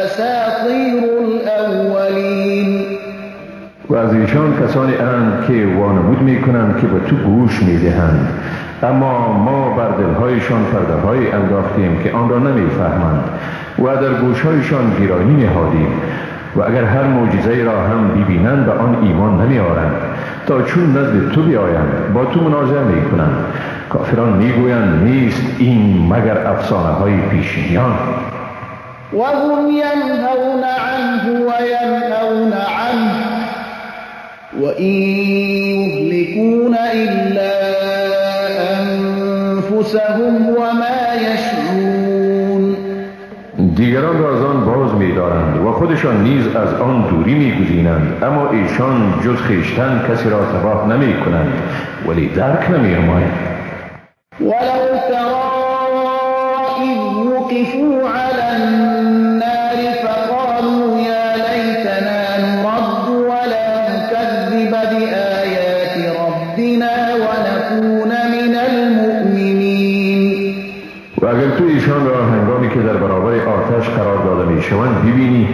أساطير الأولين. و از ایشان کسانی اند که وانمود میکنند که به تو گوش میدهند، اما ما بر دلهایشان پرده‌هایی انداختیم که آن را نمیفهمند و در گوشهایشان گیرانی نهادیم و اگر هر معجزه‌ای را هم ببینند به آن ایمان نمیآورند تا چون نزد تو بیایند با تو مناظره میکنند. کافران میگویند نیست این مگر افسانه های پیشینیان. وهم ینهون عنه وینأون عنه وإن یهلکون إلا أنفسهم وما یشعرون. دیگران را از آن باز می‌دارند و خودشان نیز از آن دوری می‌گزینند، اما ایشان جز خویشتن کسی را تباه نمی‌کنند ولی درک نمی‌نمایند. ولو ترى إذ وقفوا على النار فقالوا يا ليتنا نرد ولا نكذب بآيات ربنا ونكون من المؤمنين. و اگر تو ایشان را هنگامی که در برابر آتش قرار داده می شوند ببینی،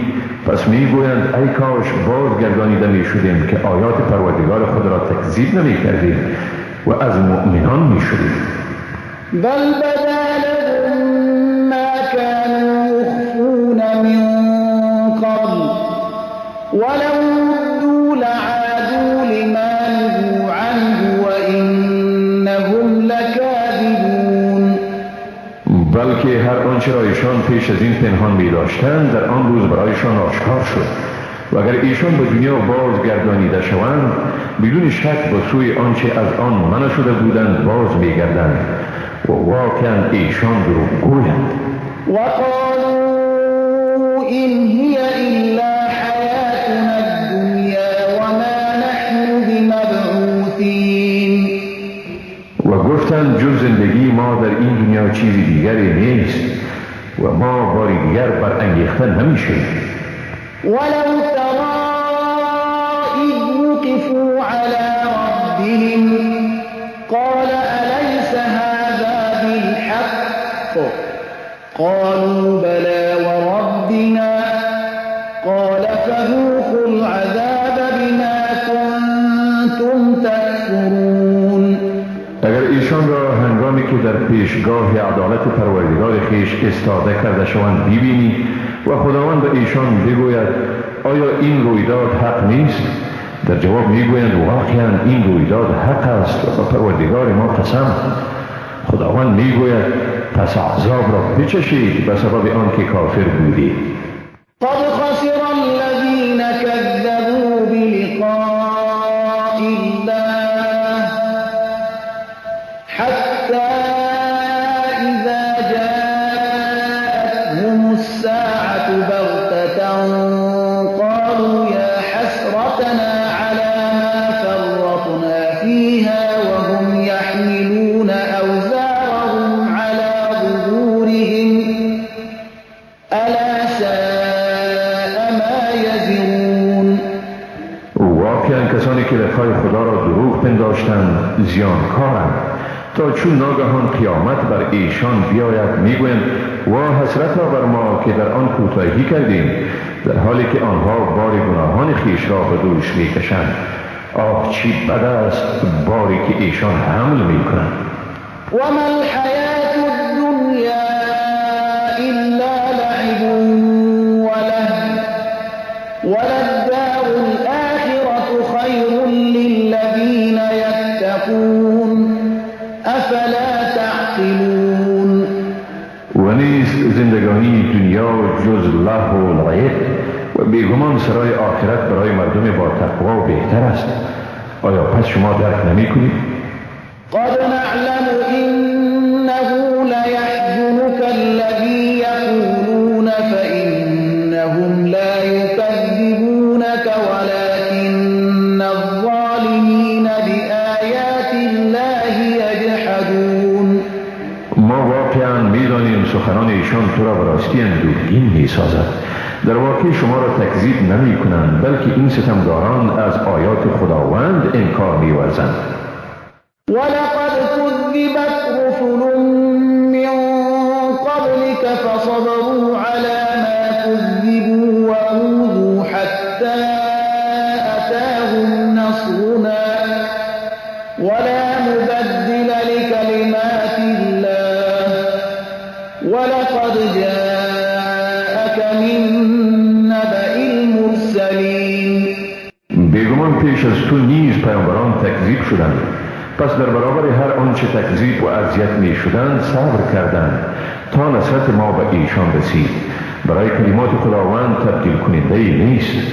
پس می گویند ای کاش بازگردانیده می شدیم که آیات پروردگار خود را تکذیب نمی کردیم و از مؤمنان می شدیم. بل بدا لهم ما كانوا يخفون من قبل ولو ردوا لعادوا لما نهوا عنه وإنهم لكاذبون. بلکه هر آنچه را ایشان پیش از این پنهان می داشتند در آن روز برایشان آشکار شد و اگر ایشان به دنیا بازگردانیده شوند بدون شک به سوی آنچه از آن منع شده بودند باز میگردند و واقعا ایشان دروغگویند. وقالوا إن هي إلا حياتنا الدنيا وما نحن بمبعوثين. و گفتند جز زندگی ما در این دنیا چیزی دیگری نیست و ما باری دیگر برانگیخته نمیشیم. ولو ترى إذ وقفوا على ربهم قال أليس هذا بالحق قالوا بلى وربنا قال فذوقوا العذاب بما كنتم تكفرون. اگر ایشان را هنگامی که در پیشگاه عدالت پروردگار خویش استاده کرده شوند ببینی و خداوند به ایشان بگوید آیا این رویداد حق نیست؟ در جواب میگویند واقعا این رویداد حق است و به پروردگار ما قسم. خداوند میگوید پس عذاب را بچشید به سبب آنکه کافر بودید. قد خسر الذين كذبوا بلقاء الله حتى إذا جاءتهم الساعة بغتة قالوا يا حسرتنا على ما فرطنا فيها وهم يحملون أوزارهم على ظهورهم ألا ساء ما يزرون. واقعا کسانی که لقای خدا را دروغ پنداشتند زیانکارند تا چون ناگهان قیامت بر ایشان بیاید میگویند وا حسرتا بر ما که در آن کوتاهی کردیم، در حالی که آنها بار گناهان خویش را به دوش میکشند. آه چی بد است باری که ایشان حمل میکنند. وما الحیاة الدنیا الا لعب ولهو وللدار الآخرة خیر للذین یتقون افلا تعقلون. و نیست زندگانی دنیا جز لهو و لعب و بیگمان سرای آخرت برای مردم با تقوا بهتر است. آیا پس شما درک نمی کنید؟ قد نعلم انه لیحزنک الذی یقولون فإنهم لا یکذبونک ولکن الظالمین بآیات الله یجحدون. ما واقعا میدانیم سخنان ایشان تو را به راستی اندوهگین میسازد. در واقع شما را تکذیب نمی کنند، بلکه این ستمگاران از آیات خداوند انکار می ورزند. ولقد كذبت رسل من قبلك فصبروا على ما كذبوا وأوذوا حتى أتاهم نصرنا ولا مبدل لكلمات الله ولقد جاءك من نبأ المرسلين. بیگمان پیش از تو نیز پیامبران تکذیب شدند، پس در برابر هر آنچه تکذیب و اذیت می شدند صبر کردند تا نصرت ما به ایشان رسید. برای کلمات خداوند تبدیل کننده ای نیست.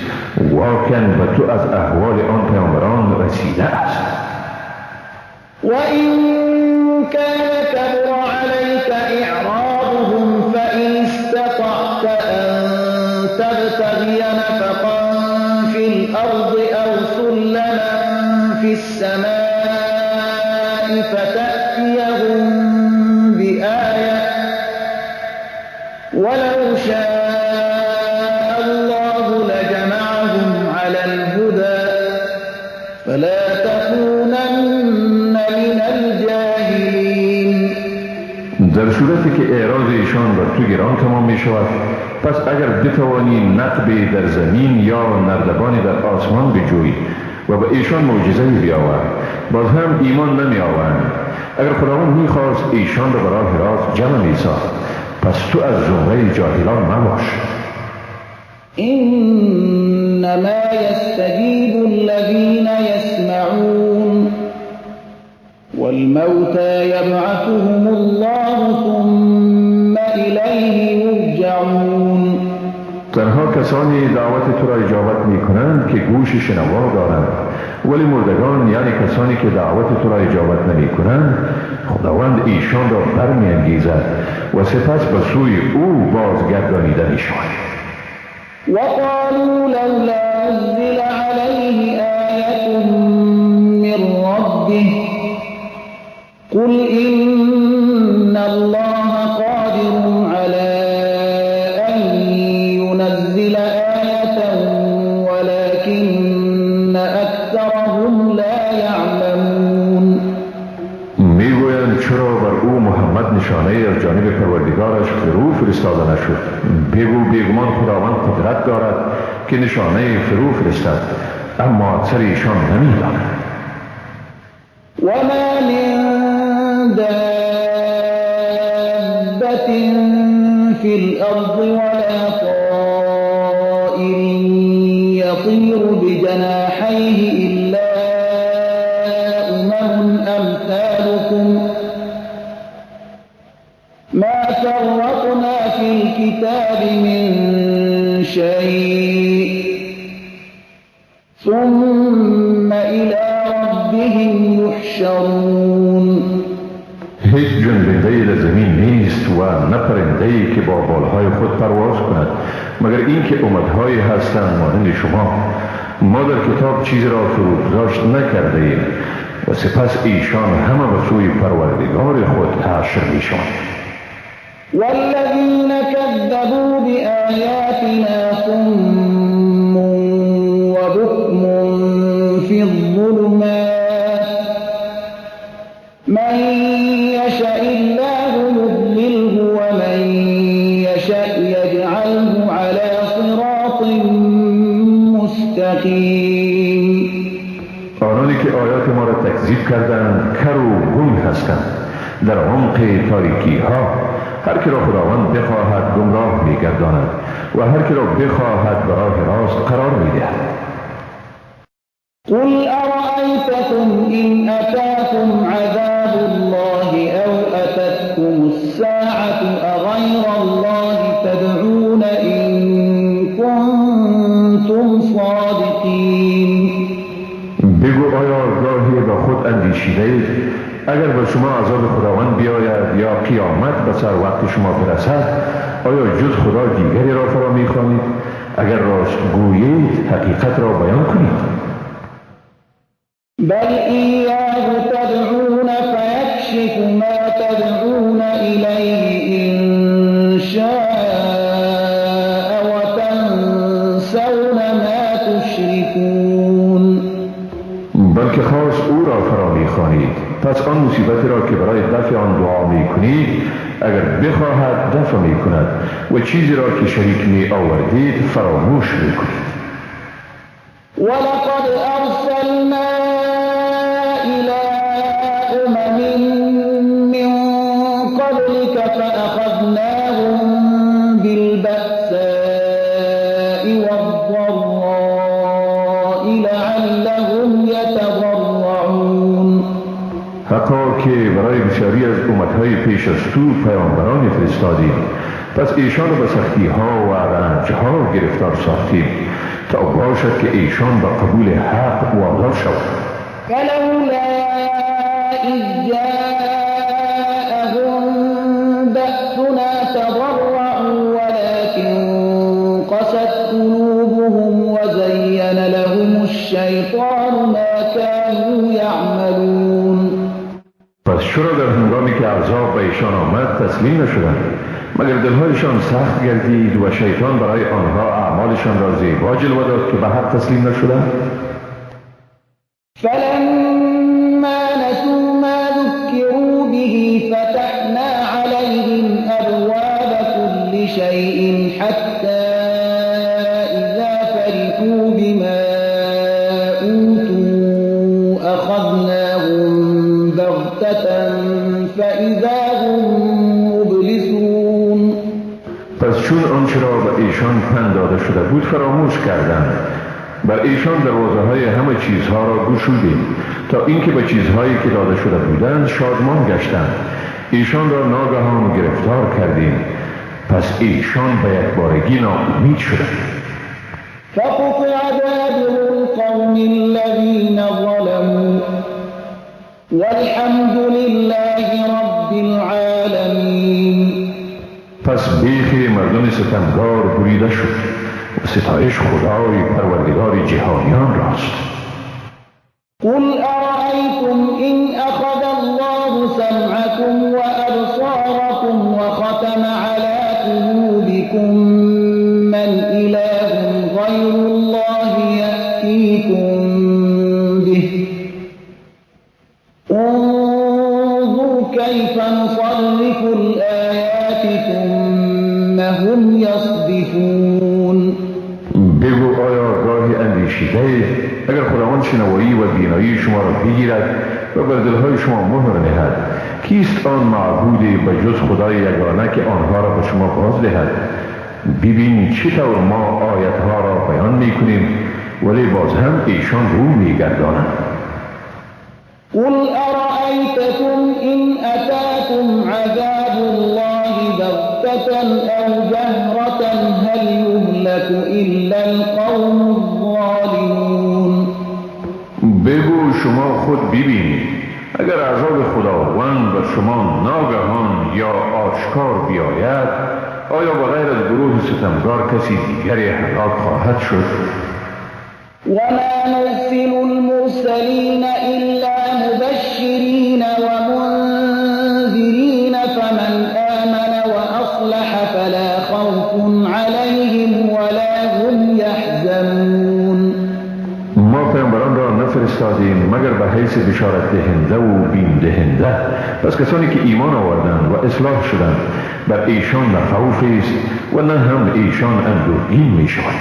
واقعا به تو از احوال آن پیامبران رسیده است. وإن كان كبر عليك إعراضهم فإن استطعت أن تبتغي نفقا في الأرض أو سلما في السماء فتأتيهم بآية ولو شاء الله لجمعهم على الهدى فلا تكونن من الجاهلين. در صورتی که اعراض ایشان بر تو گران تمام می شود، پس اگر بتوانی نقبی در زمین یا نردبانی در آسمان بجویی و به ایشان معجزه بیاور، باز هم ایمان نمی آورند. اگر خداوند می خواست ایشان را به راه راست جمع می ساخت، پس تو از زمره جاهلان مباش. انما یستجیب الذین یسمعون والموتى یبعثهم الله ثم الیه یرجعون. تنها کسانی دعوت تو را اجابت می کنند که گوش شنوا دارند، ولی مردگان، یعنی کسانی که دعوت تو را اجابت نمی کنند، خداوند ایشان را برمی انگیزد و سپس به سوی او بازگردانیده می شوند. وقالوا لولا نزل علیه آیة من ربه قل إن الله قادر على أن ينزل آية ولكن أكثرهم لا يعلمون. میگویند چرا بر او محمد نشانه از جانب پروردگارش فرو فرستاده نشد؟ بگو بیگمان خداوند قدرت دارد که نشانه فرو فرستد، اما اکثر ایشان نمیدانند. وما من دابة في الأرض ولا طائر يطير بجناحيه إلا أمم أمثالكم ما فرطنا في الكتاب من شيء ثم إلى ربهم يحشرون. هیچ جنبنده‌ای در زمین نیست و نه پرنده‌ای که با بالهای خود پرواز کند، مگر اینکه امت‌هایی هستند مانند شما. ما در کتاب چیزی را فروگذاشت نکرده ایم و سپس ایشان همه به سوی پروردگار خود حشر میشوند. والذین كذبوا بآیاتنا صم وبکم فی الظلمات من يشاء الله يضلله ومن يشاء يجعله على صراط مستقیم. آنانی که آیات ما را تکذیب کردند کر و گم هستند در عمق تاریکی ها. هر که را خداوند بخواهد گمراه می‌گرداند و هر که را بخواهد به راه راست قرار می‌دهد. قل أرأيتكم إن أتاكم عذاب الله أو أتتكم الساعة أغير الله تدعون إن كنتم صادقين. بگو آیا گاهی با خود اندیشیده اید اگر به شما عذاب خداوند بیاید یا قیامت به سر وقت شما برسد، آیا جز خدا دیگری را فرا می‌خوانید؟ اگر راست گویید حقیقت را بیان کنید. بل إياه تدعون فيكشف ما تدعون إليه إن شاء وتنسون ما تشركون. بلکه خاص او را فرا می‌خوانید، پس آن مصیبتی را که برای دفع آن دعا می‌کنید اگر بخواهد دفع می‌کند و چیزی را که شریک می‌آوردید فراموش می‌کنید. ولقد أرسلنا إلى أمم من قبلك فأخذناهم بالبأساء والضراء لعلهم يتضرعون. حقا که برای بسیاری از امتهای پیش از تو پیامبرانی فرستادیم، پس ایشان را به سختی‌ها و رنج‌ها گرفتار ساختیم تا باشد که ایشان به قبول حق وادار شوند. فلولا إذ جاءهم بأسنا تضرعوا ولكن قست قلوبهم وزين لهم الشيطان ما كانوا يعملون. پس چرا در هنگامی که عذاب به ایشان آمد تسلیم نشدند؟ مگر دلهایشان سخت گردید و شیطان برای آنها اعمالشان را زیبا جلوه داد که به حق تسلیم نشدند؟ فلما نسوا ما ذكروا به فتحنا عليهم شيء حتى إذا فرحوا بما أوتوا أخذناهم بغتة فإذا هم مبلسون. پس چون آنچه را به ایشان پند داده شده بود فراموش کردند، بر ایشان دروازه های همه چیزها را گشودیم تا اینکه به چیزهایی که داده شده بودند شادمان گشتند. ایشان را ناگهان گرفتار کردیم، پس ایشان به یک بارگی ناامید شدند. فقطع دابر القوم الذین ظلموا والحمد لله رب العالمین. پس بیخ مردم ستمگار بریده شد و ستایش خدای پروردگار جهانیان راست. قل أرأيتم إن أخذ الله سمعكم وأبصاركم وختم على قلوبكم من إله غير الله يأتيكم به انظر كيف نصرف الآيات ثم هم يصدفون. بگو آیا گاهی اندیشیده اگر خداوند شنوایی و بینایی شما را بگیرد و بر دلهای شما مهر نهد، کیست آن معبودی به جز خدای یگانه که آنها را به شما باز دهد؟ ببین چطور ما آیتها را بیان میکنیم ولی باز هم ایشان رو میگردانند. قل أرأيتكم إن أتاكم عذاب الله بغتة أو جهرة هل يهلك إلا القوم الظالمون. بگو شما خود ببینید اگر عذاب خداوند بر شما ناگهان یا آشکار بیاید، آیا به غیر از گروه ستمگار کسی دیگری هلاک خواهد شد؟ وما نرسل المرسلین إلا مبشرین ومنذرین فمن آمن وأصلح فلا خوف عليهم ولا هم يحزنون. ما پیامبران را نفرستادیم مگر به حیث بشارت دهنده و بیم دهنده. پس کسانی که ایمان آوردند و اصلاح شدند بر ایشان نه خوف است و نه هم ایشان اندوهگین می شوند.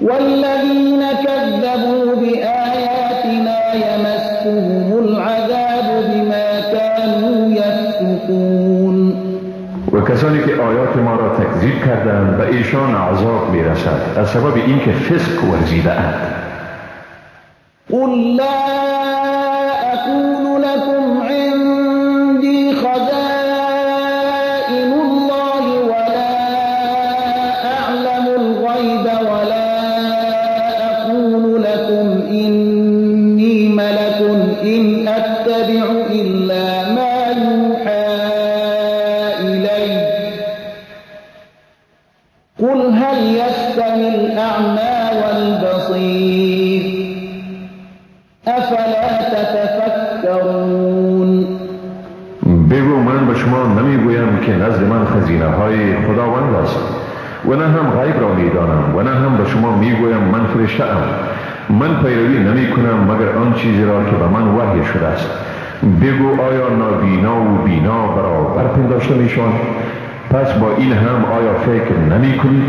والذین كذبوا بآیاتنا یمسهم العذاب بما كانوا یفسقون. و کسانی که آیات ما را تکذیب کردند به ایشان عذاب میرسد از سبب اینکه فسق ورزیده اند. قل لا أقول لكم عندي خزائن الله ولا أعلم الغيب ولا أقول لكم إني ملك إن أتبع إلا ما يوحى إلي قل هل يستوي الأعمى والبصير افلا تتفکرون. بگو من به شما نمیگویم که نزد من خزینه های خداوند است و نه هم غیب را میدانم و نه هم به شما میگویم من فرشته ام. من پیروی نمی کنم مگر آن چیزی را که به من وحی شده است. بگو آیا نابینا و بینا برابر پنداشته میشوند؟ پس با این هم آیا فکر نمی کنید؟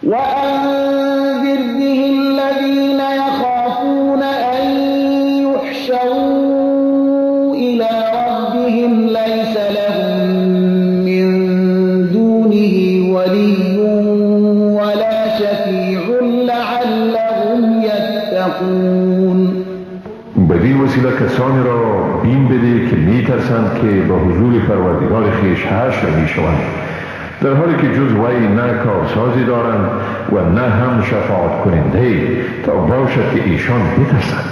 وأنذر به الذين يخافون أن يحشروا إلى ربهم ليس لهم من دونه ولي ولا شفيع لعلهم يتقون. بدین وسیله کسانی را بیم بده که میترسند که به حضور پروردگار خویش حشر میشوند، در حالی که جز وی نه کارسازی دارند و نه هم شفاعت کننده، تا باشد که ایشان بترسند.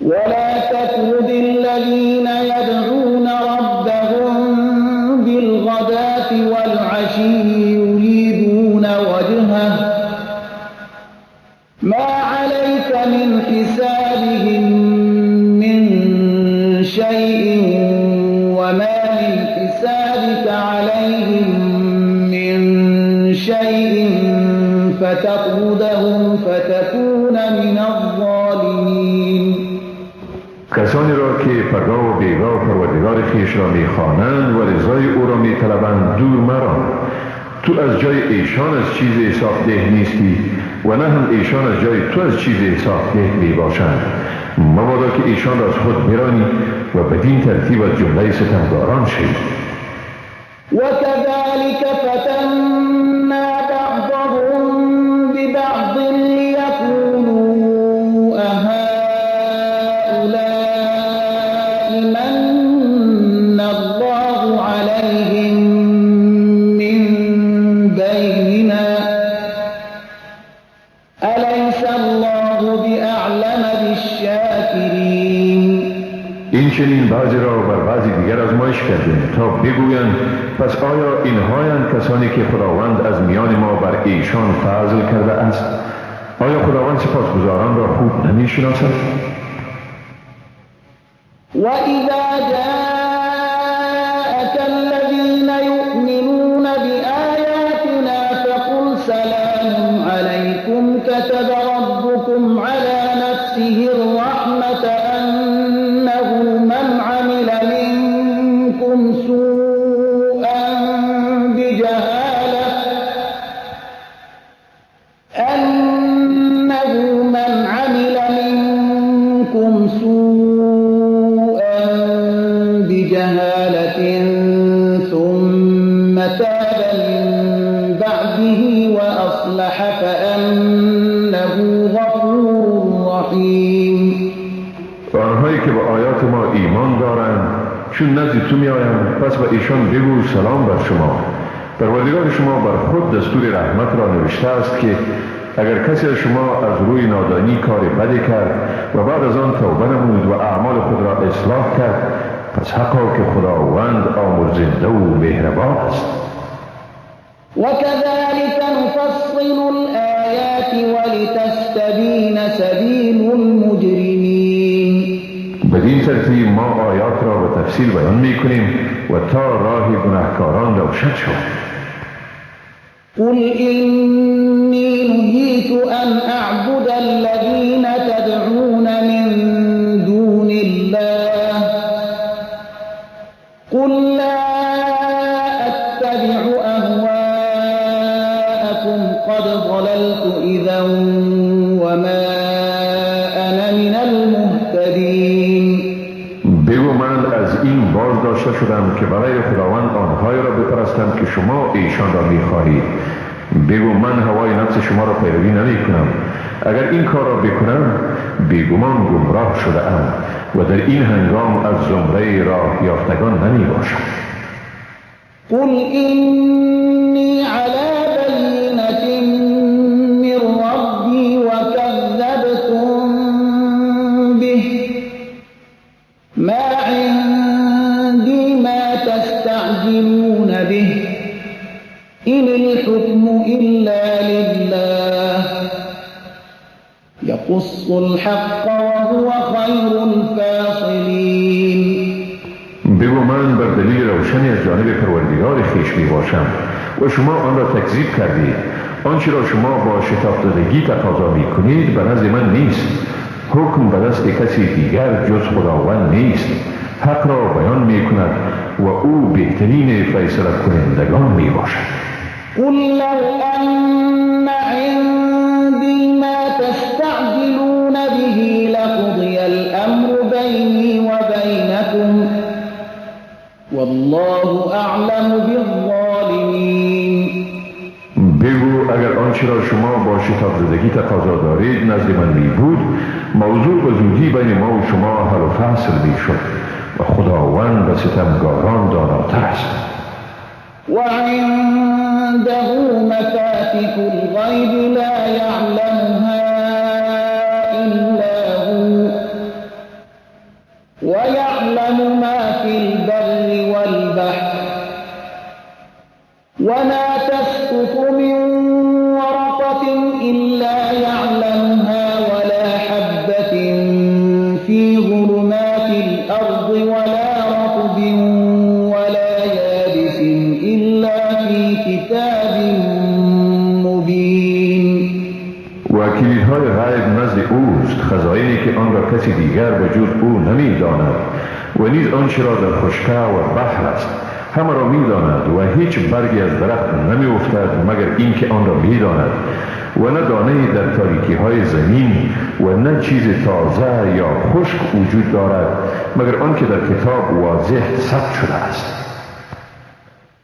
ولا تطرد الذين يدعون ربهم بالغداة والعشي يريدون وجهه ما عليك من حسابهم من شيء وما من حسابك عليهم من شيء فتطردهم فتكون من الظالمين. کسانی را که پگاه و بیگاه پروردگار خویش را میخوانند و رضای او را میطلبند دور مران. تو از جای ایشان از چیز حساب ده نیستی و نه هم ایشان از جای تو از چیز حساب ده میباشند. مبادا که ایشان را از خود برانی و بدین ترتیب از جمله ستمگاران شوی. وكذلك فتنا بعضهم ببعض ليقولوا أهؤلاء من الله عليهم من بيننا أليس الله بأعلم بالشاكرين. این چنین بعضی را بر بعضی دیگر آزمایش کردیم تا بگویند پس آیا اینهایند کسانی که خداوند از میان ما بر ایشان فضل کرده است؟ آیا خداوند سپاسگزاران را خوب نمیشناسد؟ وإذا جاءك الذين يؤمنون بآياتنا فقل سلام عليكم كتب ربكم على نفسه الرحمة أنه من عمل منكم سوءا بجهالة أنه من عمل منكم سوءا بجهالة ثم تاب من بعده وأصلح فأنه غفور رحيم. آنهایی که به آیات ما ایمان دارند چون نزد تو می آیند پس به ایشان بگو سلام بر شما. پروردگار شما بر خود دستور رحمت را نوشته است که اگر کسی از شما از روی نادانی کار بدی کرد و بعد از آن توبه نمود و اعمال خود را اصلاح کرد پس حقا که خداوند آمرزنده و مهربان است. وكذلك نفصل الآيات ولتستبين سبيل المجرمين. بدین ترتیب ما آیات را به تفصیل بیان میکنیم و تا راه گناهکاران روشن شود. قل إني نهيت أن أعبد الذين تدعون من دون الله قل لا أتبع أهواءكم قد ضللت إذا وما أنا من المهتدين. بگو من از این باز داشته شدم که برای خداوند آنهایی را بپرستم که شما ایشان را میخواهید. بگو من هوای نفس شما را پیروی نمی کنم. اگر این کار را بکنم بیگمان گمراه شده ام و در این هنگام از زمره راه یافتگان نمی باشم. قل إني على بينة من ربي وكذبتم به ما عندي ما تستعجلون به إن الحكم إلا لله يقص الحق وهو خير الفاصلين. بگو من بر دلیل روشنی از جانب پروردگار خویش می باشم و شما آن را تکذیب کردید. آنچه را شما با شتاب زدگی تقاضا می کنید به نزد من نیست. حکم به دست کسی دیگر جز خداوند نیست. حق را بیان می کند و او بهترین فیصله کنندگان می باشد. قل لو أن عندي ما تستعجلون به لقضي الأمر بيني وبينكم والله أعلم بالظالمين. بگو اگر آنچه را شما با شتاب زدگی تقاضا دارید نزد من می بود موضوع به زودی بین ما و شما حل و فصل می شد و خداوند به ستمگاران داناتر است. وعنده مفاتح الغیب لا يعلمها إلا هو ويعلم ما في البر والبحر وما تسقط من ورقة إلا يعلمها ولا حبة في ظلمات الأرض ولا رطب ولا يابس إلا في كتاب مبين. و کلیدهای غیب نزد اوست، خزاینی که آن را کسی دیگر به جز او نمیداند و نیز آنچه را در خشکه و بحر است، همه را میداند و هیچ برگی از درخت نمی افتد مگر اینکه آن را میداند، و نه دانه در تاریکی های زمین و نه چیز تازه یا خشک وجود دارد مگر آنکه در کتاب واضح ثبت شده است.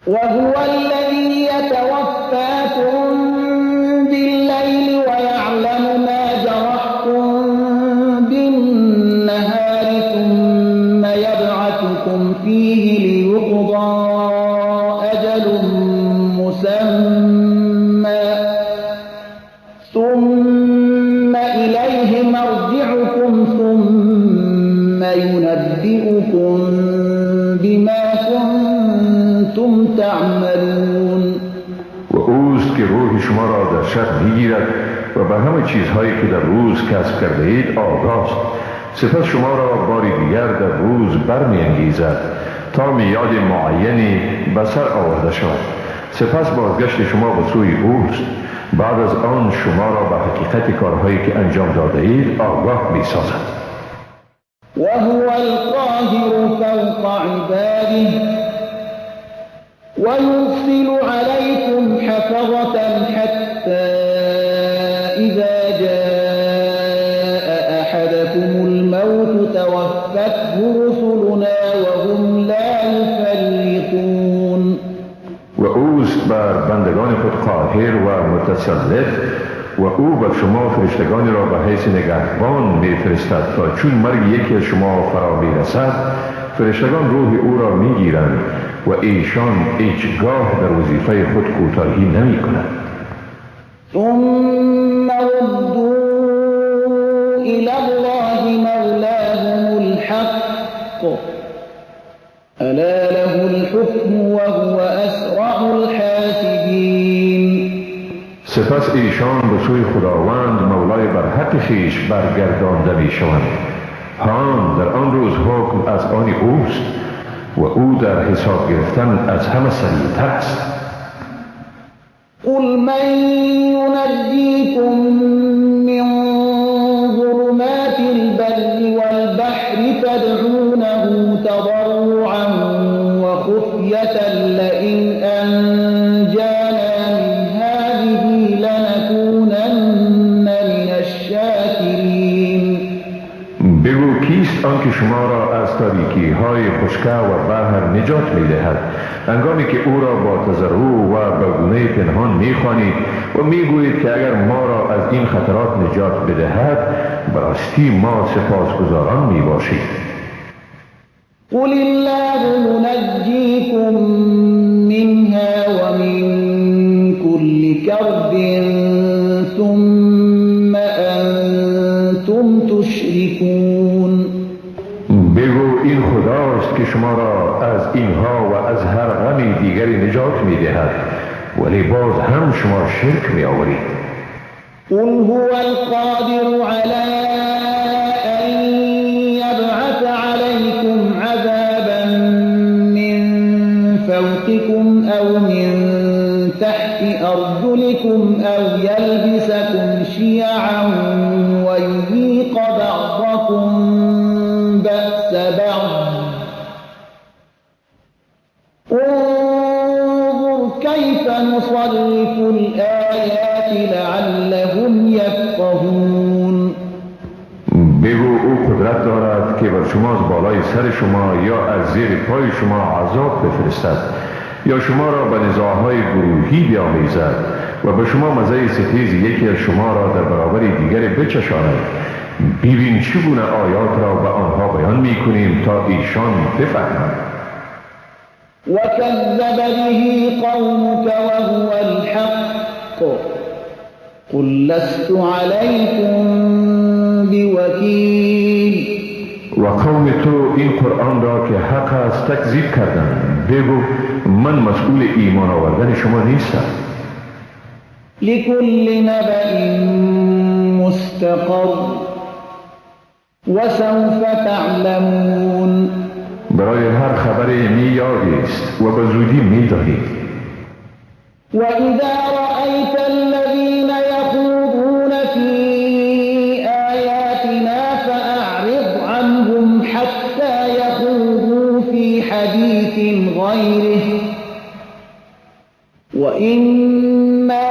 وهو الذي يتوفاكم بالليل ويعلم ما جرحتم بالنهار ثم يبعثكم فيه ليقضى أجل مسمى ثم إليه مرجعكم ثم ينبئكم بما كنتم تعملون. و اوست که روح شما را در شب میگیرد و به همه چیزهایی که در روز کسب کرده اید آگاست. سپس شما را بار دیگر در روز برمیانگیزد تا میعاد معینی به سر آورده شود. سپس بازگشت شما به سوی اوست. بعد از آن شما را به حقیقت کارهایی که انجام داده اید آگاه می سازد. وهو القاهر فوق عباده ويرسل عليكم حفظة حتى إذا جاء أحدكم الموت توفته رسلنا وهم لا يفرطون. و اوست بر بندگان خود قاهر و متسلط، و او بر شما فرشتگانی را به حیث نگهبان میفرستد تا چون مرگ یکی از شما فرا میرسد فرشتگان روح او را میگیرند و ایشان هیچگاه در وظیفه خود کوتاهی نمیکنند. ثم ردوا الى الله مولاهم الحق الا له الحكم وهو اسرع الحاسبین. سپس ایشان به سوی خداوند مولای برحق خویش برگردانده میشوند. هان در آن روز حکم از آن اوست و او در حساب گرفتن از همه سریعتر است. قل من ينجيكم من ظلمات البر والبحر تدعونه تضرعا وخفية لئن أنجانا من هذه لنكونن من الشاكرين. بگو کیست آن که شما را از تاریکی های خشکه و بحر نجات می دهد هنگامی که او را با تضرع و به گونه پنهان می خوانید و می گویید که اگر ما را از این خطرات نجات بدهد براستی ما سپاسگزاران می باشیم. قل الله ينجيكم منها ومن كل كرب ثم أنتم تشركون. بگو این خداست که شما را از اینها و از هر غم دیگری نجات می‌دهد، ولی باز هم شما شرک می‌آورید. قل هو القادر على أن يبعث عليكم عذابا من فوقكم أو من تحت أرجلكم أو يلبسكم شيعا ويذيق بعضكم بأس بعض. انظر كيف نصرف الآيات لعلهم يفقهون. بگو او قدرت دارد که بر شما از بالای سر شما یا از زیر پای شما عذاب بفرستد یا شما را به نزاعهای گروهی بیامیزد و به شما مزه ستیز یکی از شما را در برابر دیگر بچشاند. ببین چگونه آیات را به آنها بیان میکنیم تا ایشان بفهمند. وكذب به قومك وهو الحق قل لست عليكم بوكيل. و قوم تو این قرآن را که حق است تکذیب کردند. بگو من مسئول ایمان آوردن شما نیستم. لكل نبأ مستقر وسوف تعلمون. برای هر خبر میعادی است و به زودی میدانید. وإذا رأيت الذين يخوضون في آياتنا فأعرض عنهم حتى يخوضوا وإما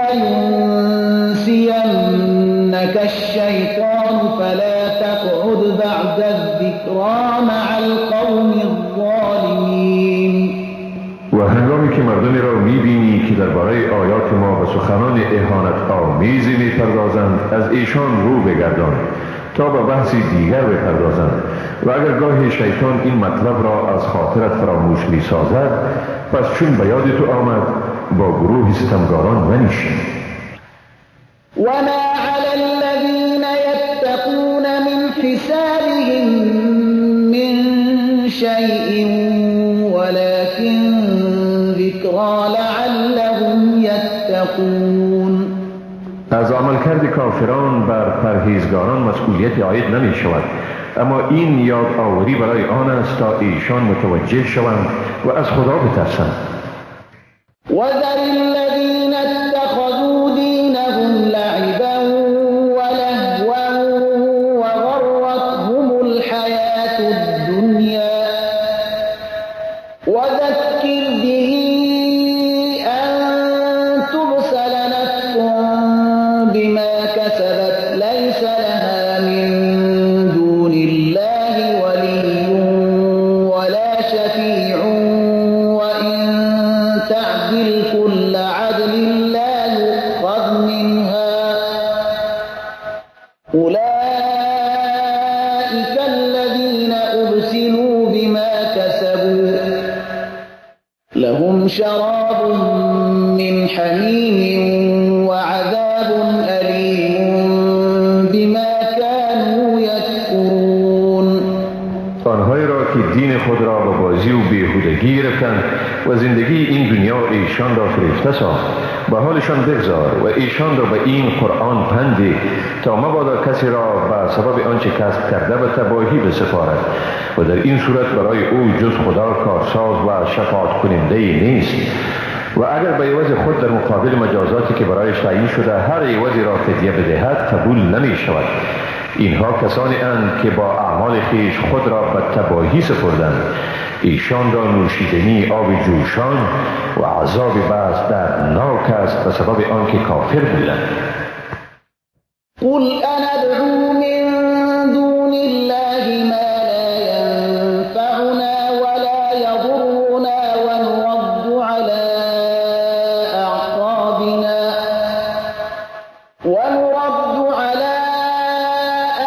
ينسينك الشيطان فلا تقعد بعد الذكرى مع القوم الظالمين. و هنگامی که مردمی را میبینی که درباره آیات ما و سخنان اهانت آمیزی میپردازند، از ایشان رو بگردان تا به بحث دیگر بپردازند. و اگر گاهی شیطان این مطلب را از خاطرت فراموش میسازد، پس چون به یاد تو آمد با گروه ستمگاران منشین. وما على الذين يتقون من حسابهم من شيء ولكن ذكرى لعلهم يتقون. از عملکرد کافران بر پرهیزگاران مسئولیت عاید نمی شود، اما این یاد آوری برای آن است تا ایشان متوجه شوند و از خدا بترسند. وذر الذين اتخذوا دينهم لعبا ولهوا وغرتهم الحياة الدنيا وذكر به أن تبسل نفس بما كسبت ليس لها من دون الله ولي ولا شفيع وإن تعدل كل عدل لا يؤخذ منها أولئك الذين أبسلوا بما كسبوا لهم شراب من حميم وعذاب أليم بما كانوا يكفرون. آنهایی را که دین خود را به بازی و بیهودگی گرفتند و زندگی این دنیا ایشان را فریفته ساخت، به حالشان بگذار و ایشان را به این قرآن پندی تا مبادا کسی را به سبب آنچه کسب کرده به تباهی بسپارد و در این صورت برای او جز خدا کارساز و شفاعت کننده ای نیست. و اگر به عوض خود در مقابل مجازاتی که برایش تعیین شده هر عوضی را فدیه بدهد قبول نمی شود. اینها کسانی اند که با اعمال خویش خود را به تباهی سپردند. ایشان را نوشیدنی آب جوشان و عذاب بس دردناک است به سبب آنکه کافر بودند. قل أندعو من دون الله ما لا ينفعنا ولا يضرنا ونرد على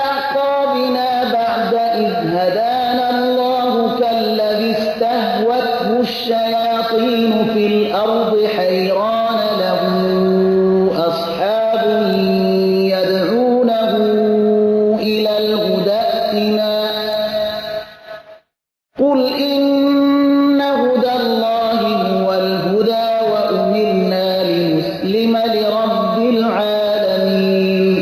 أعقابنا بعد إذ هدانا الله كالذي استهوته الشياطين في الأرض حيران له أصحاب يدعونه إلى الهدى ائتنا قل إن هدى الله هو الهدى وأمرنا لنسلم لرب العالمين.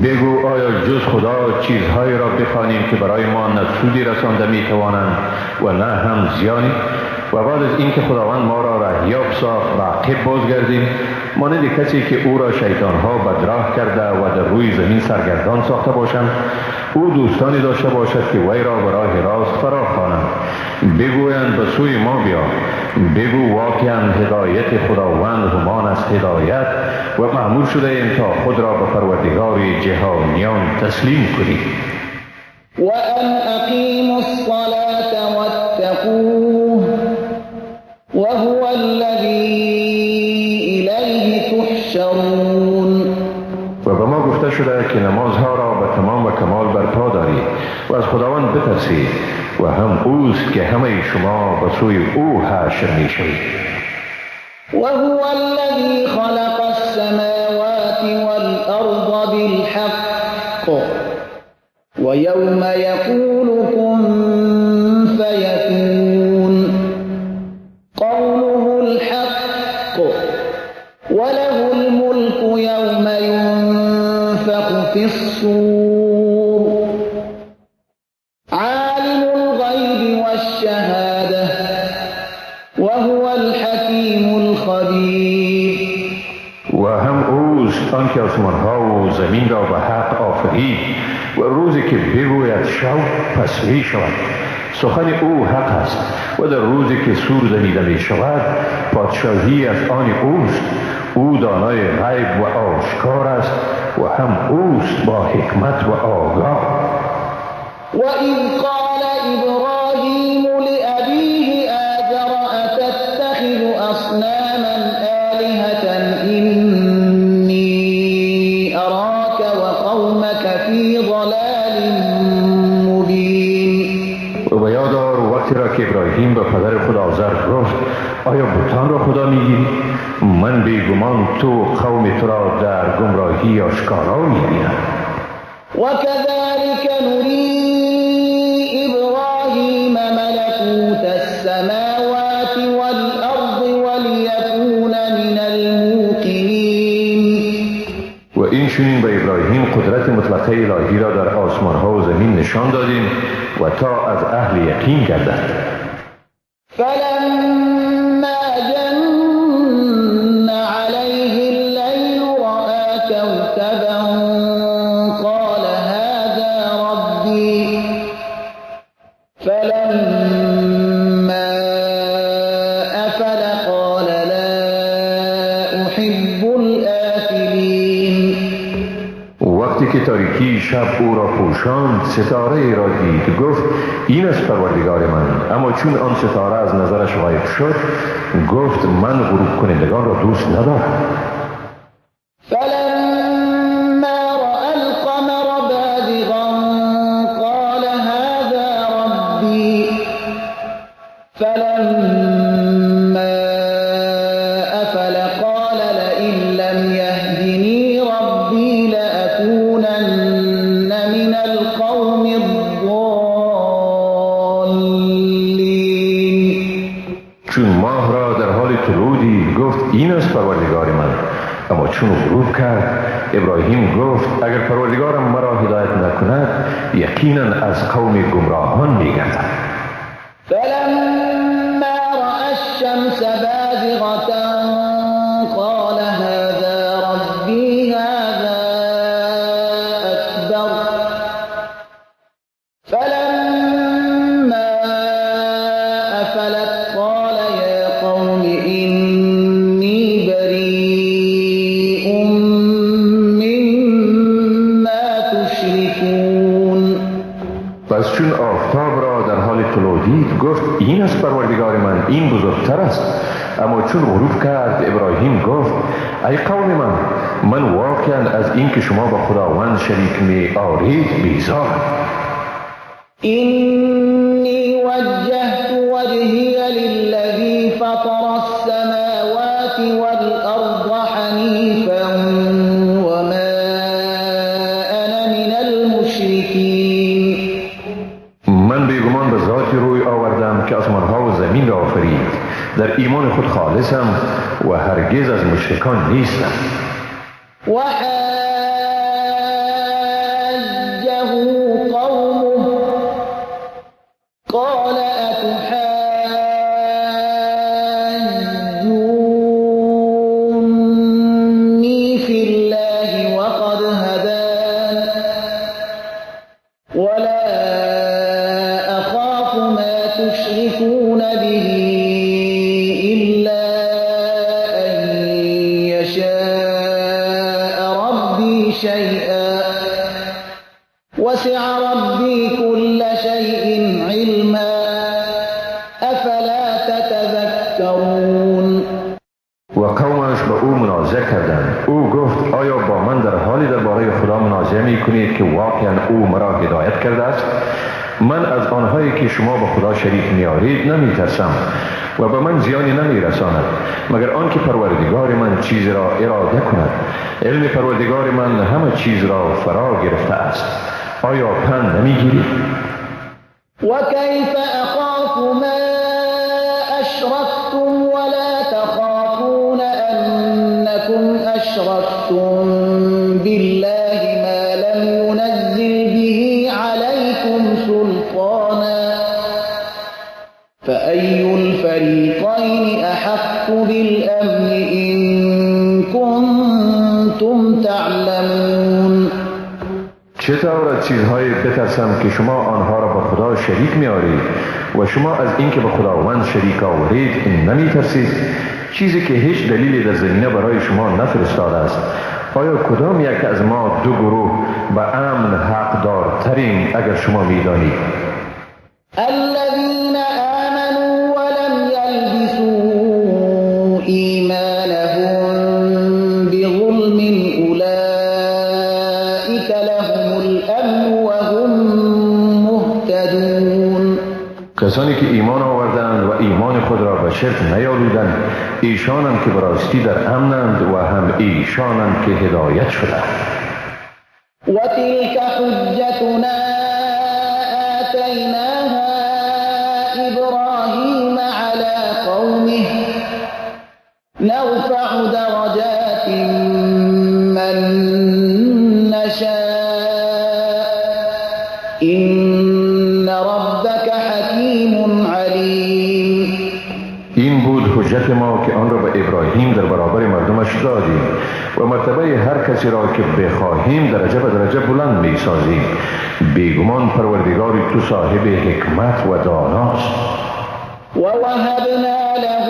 بگو آیا جز خدا چیزهایی را بخوانیم که برای ما نه سودی رسانده میتوانند و نه هم زیانی؟ و بعد از اینکه خداوند ما را رهیاب ساخت و عقب بازگردیم، مانند کسی که او را شیطانها بدراه کرده و در روی زمین سرگردان ساخته باشند، او دوستانی داشته باشد که وی را به راه راست فرا خوانند، بگویند به سوی ما بیا. بگو واقعا هدایت خداوند همان است هدایت و مأمور شده ایم تا خود را به پروردگار جهانیان تسلیم کنیم. وأن أقیموا الصلاة واتقوه وهو الذی الیه تحشرون. و به ما گفته شده که نمازها را به تمام و کمال برپا دارید و از خداوند بترسید و هم اوست که همه شما به سوی او حشر می شوید. وهو الذی خلق السماوات والأرض بالحق ويوم يقول كن فيكون قوله الحق وله الملك يوم ينفخ في الصور عالم الغيب والشهادة وهو الحكيم الخبير. و هم اوست آنکه آسمانها و زمین را به حق آفرید و روزی که بگوید شو پس می شود. سخن او حق است و در روزی که سور دمیده می شود پادشاهی از آن اوست. او دانای غیب و آشکار است و هم اوست با حکمت و آگاه. و اذ قال ابراهیم لأبیه آزر اتتخذ اصناما آلهة اینی اراک و قومک فی ضلال مبین. و به یاد آور وقتی را که ابراهیم به پدر خود آزر گفت آیا بتان را خدا میگیری؟ من بیگمان تو قوم تو را در گمراهی آشکارا میبینم. وكذلك نري إبراهيم ملكوت السماوات والأرض وليكون من الموقنين. و این چنین به ابراهیم قدرت مطلقه الهی را در آسمان ها و زمین نشان دادیم و تا از اهل یقین گردد. فلما جن عليه الليل رأى كوكبا قال هذا ربي، فلما أفل قال لا أحب الآفلين. وقتی که تاریکی شب او را پوشاند ستاره را دید، گفت این از پروردگار من. اما چون آن ستاره از نظرش غایب شد گفت من غروب کنندگان را دوست ندارم. فلما رأى القمر بازغا قال هذا ربي، فلما أفل قال لئن لم يهدني ربي لأكونن من القوم الضالين. چون ماه را در حال طلوع دید گفت این از پروردگار من. اما چون غروب کرد ابراهیم گفت اگر پروردگارم مرا هدایت نکند یقینا از قوم گمراهان میگردم. فلما رأى الشمس بازغة قال هذا ربي هذا أكبر، فلما أفلت قال يا قوم إني بريء مما تشركون. پس چون آفتاب را در حال طلوع دید گفت این از پروردگار من، این بزرگتر است. اما چون غروب کرد ابراهیم گفت ای قوم من، من واقعا از این که شما با خداوند شریک می آرید بیزارم. إني وجهت وجهي للذي فطر السماوات والأرض حنيفا وما أنا من المشركين. من بیگمان به ذاتی روی آوردم که آسمانها و زمین را آفرید، در ایمان خود خالصم و هرگز از مشرکان نیستم. وحاجه قومه قال أتحاجوني في الله وقد هدان، ولا أخاف ما تشركون به إلا أن يشاء ربي شيئا، وسع ربي كل شيء علما، أفلا تتذكرون. و قومش به او منازعه کردند. او گفت آیا با من در حالی درباره خدا منازعه می کنید که واقعا او مرا هدایت کرده است؟ من از آنهایی که شما به خدا شریک میآورید نمی ترسم و به من زیانی نمی رساند مگر آنکه پروردگار من چیز را اراده کند. علم پروردگار من همه چیز را فرا گرفته است. آیا پند نمی گیرید؟ وكيف أخاف ما أشركتم ولا تخافون أنكم أشركتم بالله ما لم ينزل به عليكم سلطانا، فأي الفريقين أحق بالأمن إن كنتم تعلمون. چطور از چیزهای بترسم که شما آنها را با خدا شریک می‌آورید و شما از اینکه به خداوند شریک آورید نمی‌ترسید؟ چیزی که هیچ دلیلی در زمینه برای شما نفرستاده است. آیا کدام یک از ما دو گروه به امن حقدارتریم اگر شما می‌دانید؟ الذين آمنوا ولم يلبسوا إيمانهم بظلم أولئك لهم الأمن وهم مهتدون. کسانی که ایمان آوردند و ایمان خود را به شرک نیالودند، ایشانند که به راستی در امنند و هم ایشانند که هدایت شدند. و تلك حجتنا آتیناها ابراهیم علی قومه نرفع درجات من نشاء إن ربك حکیم علیم. این بود حجت ما که آن را به ابراهیم در برابر مردمش دادیم و مرتبه هر کسی را که بخواهیم درجه به درجه بلند می سازیم. بیگمان پروردگار تو صاحب حکمت و داناست. و وهبنا له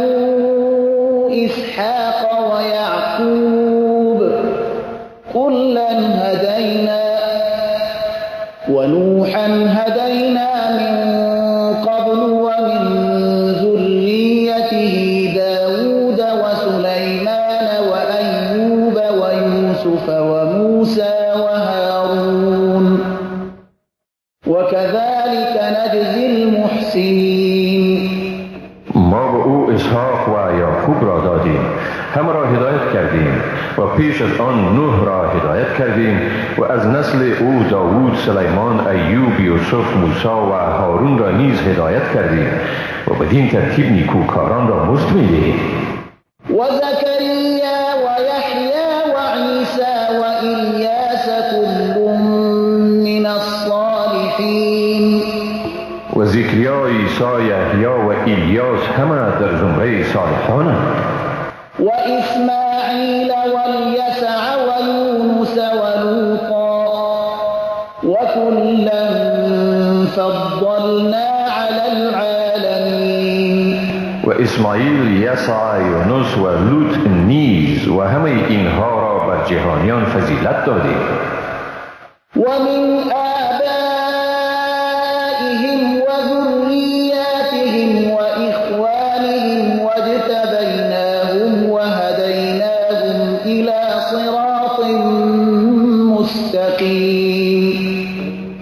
اسحاق و یعقوب کلا هدینا و نوحا هدینا من قبل و من ذریته داود و سلیمان و ایوب و یوسف و موسی و هارون و كذلك نجزی المحسنین. ما به او اسحاق و یعقوب را دادیم، هم را هدایت کردیم و پیش از آن نوح را هدایت کردیم و از نسل او داوود، سلیمان، ایوب، یوسف، موسی و هارون را نیز هدایت کردیم و بدین ترتیب نیکوکاران را مزد می‌دهیم. و زکریا و یحیی و عیسی و الیاس کل من الصالحین. و زکریا، عیسی، یحیی و الیاس همه در زمره صالحانند. و اسماعیل و الیسع و یونس و لوطا و کلا فضلنا علی العالمین. و اسماعیل، یسع، یونس و لوط نیز و همه اینها را بر جهانیان فضیلت دادیم. و من آبائهم و ذریاتهم و اخوانهم واجتبیناهم و هدیناهم الی صراط مستقیم.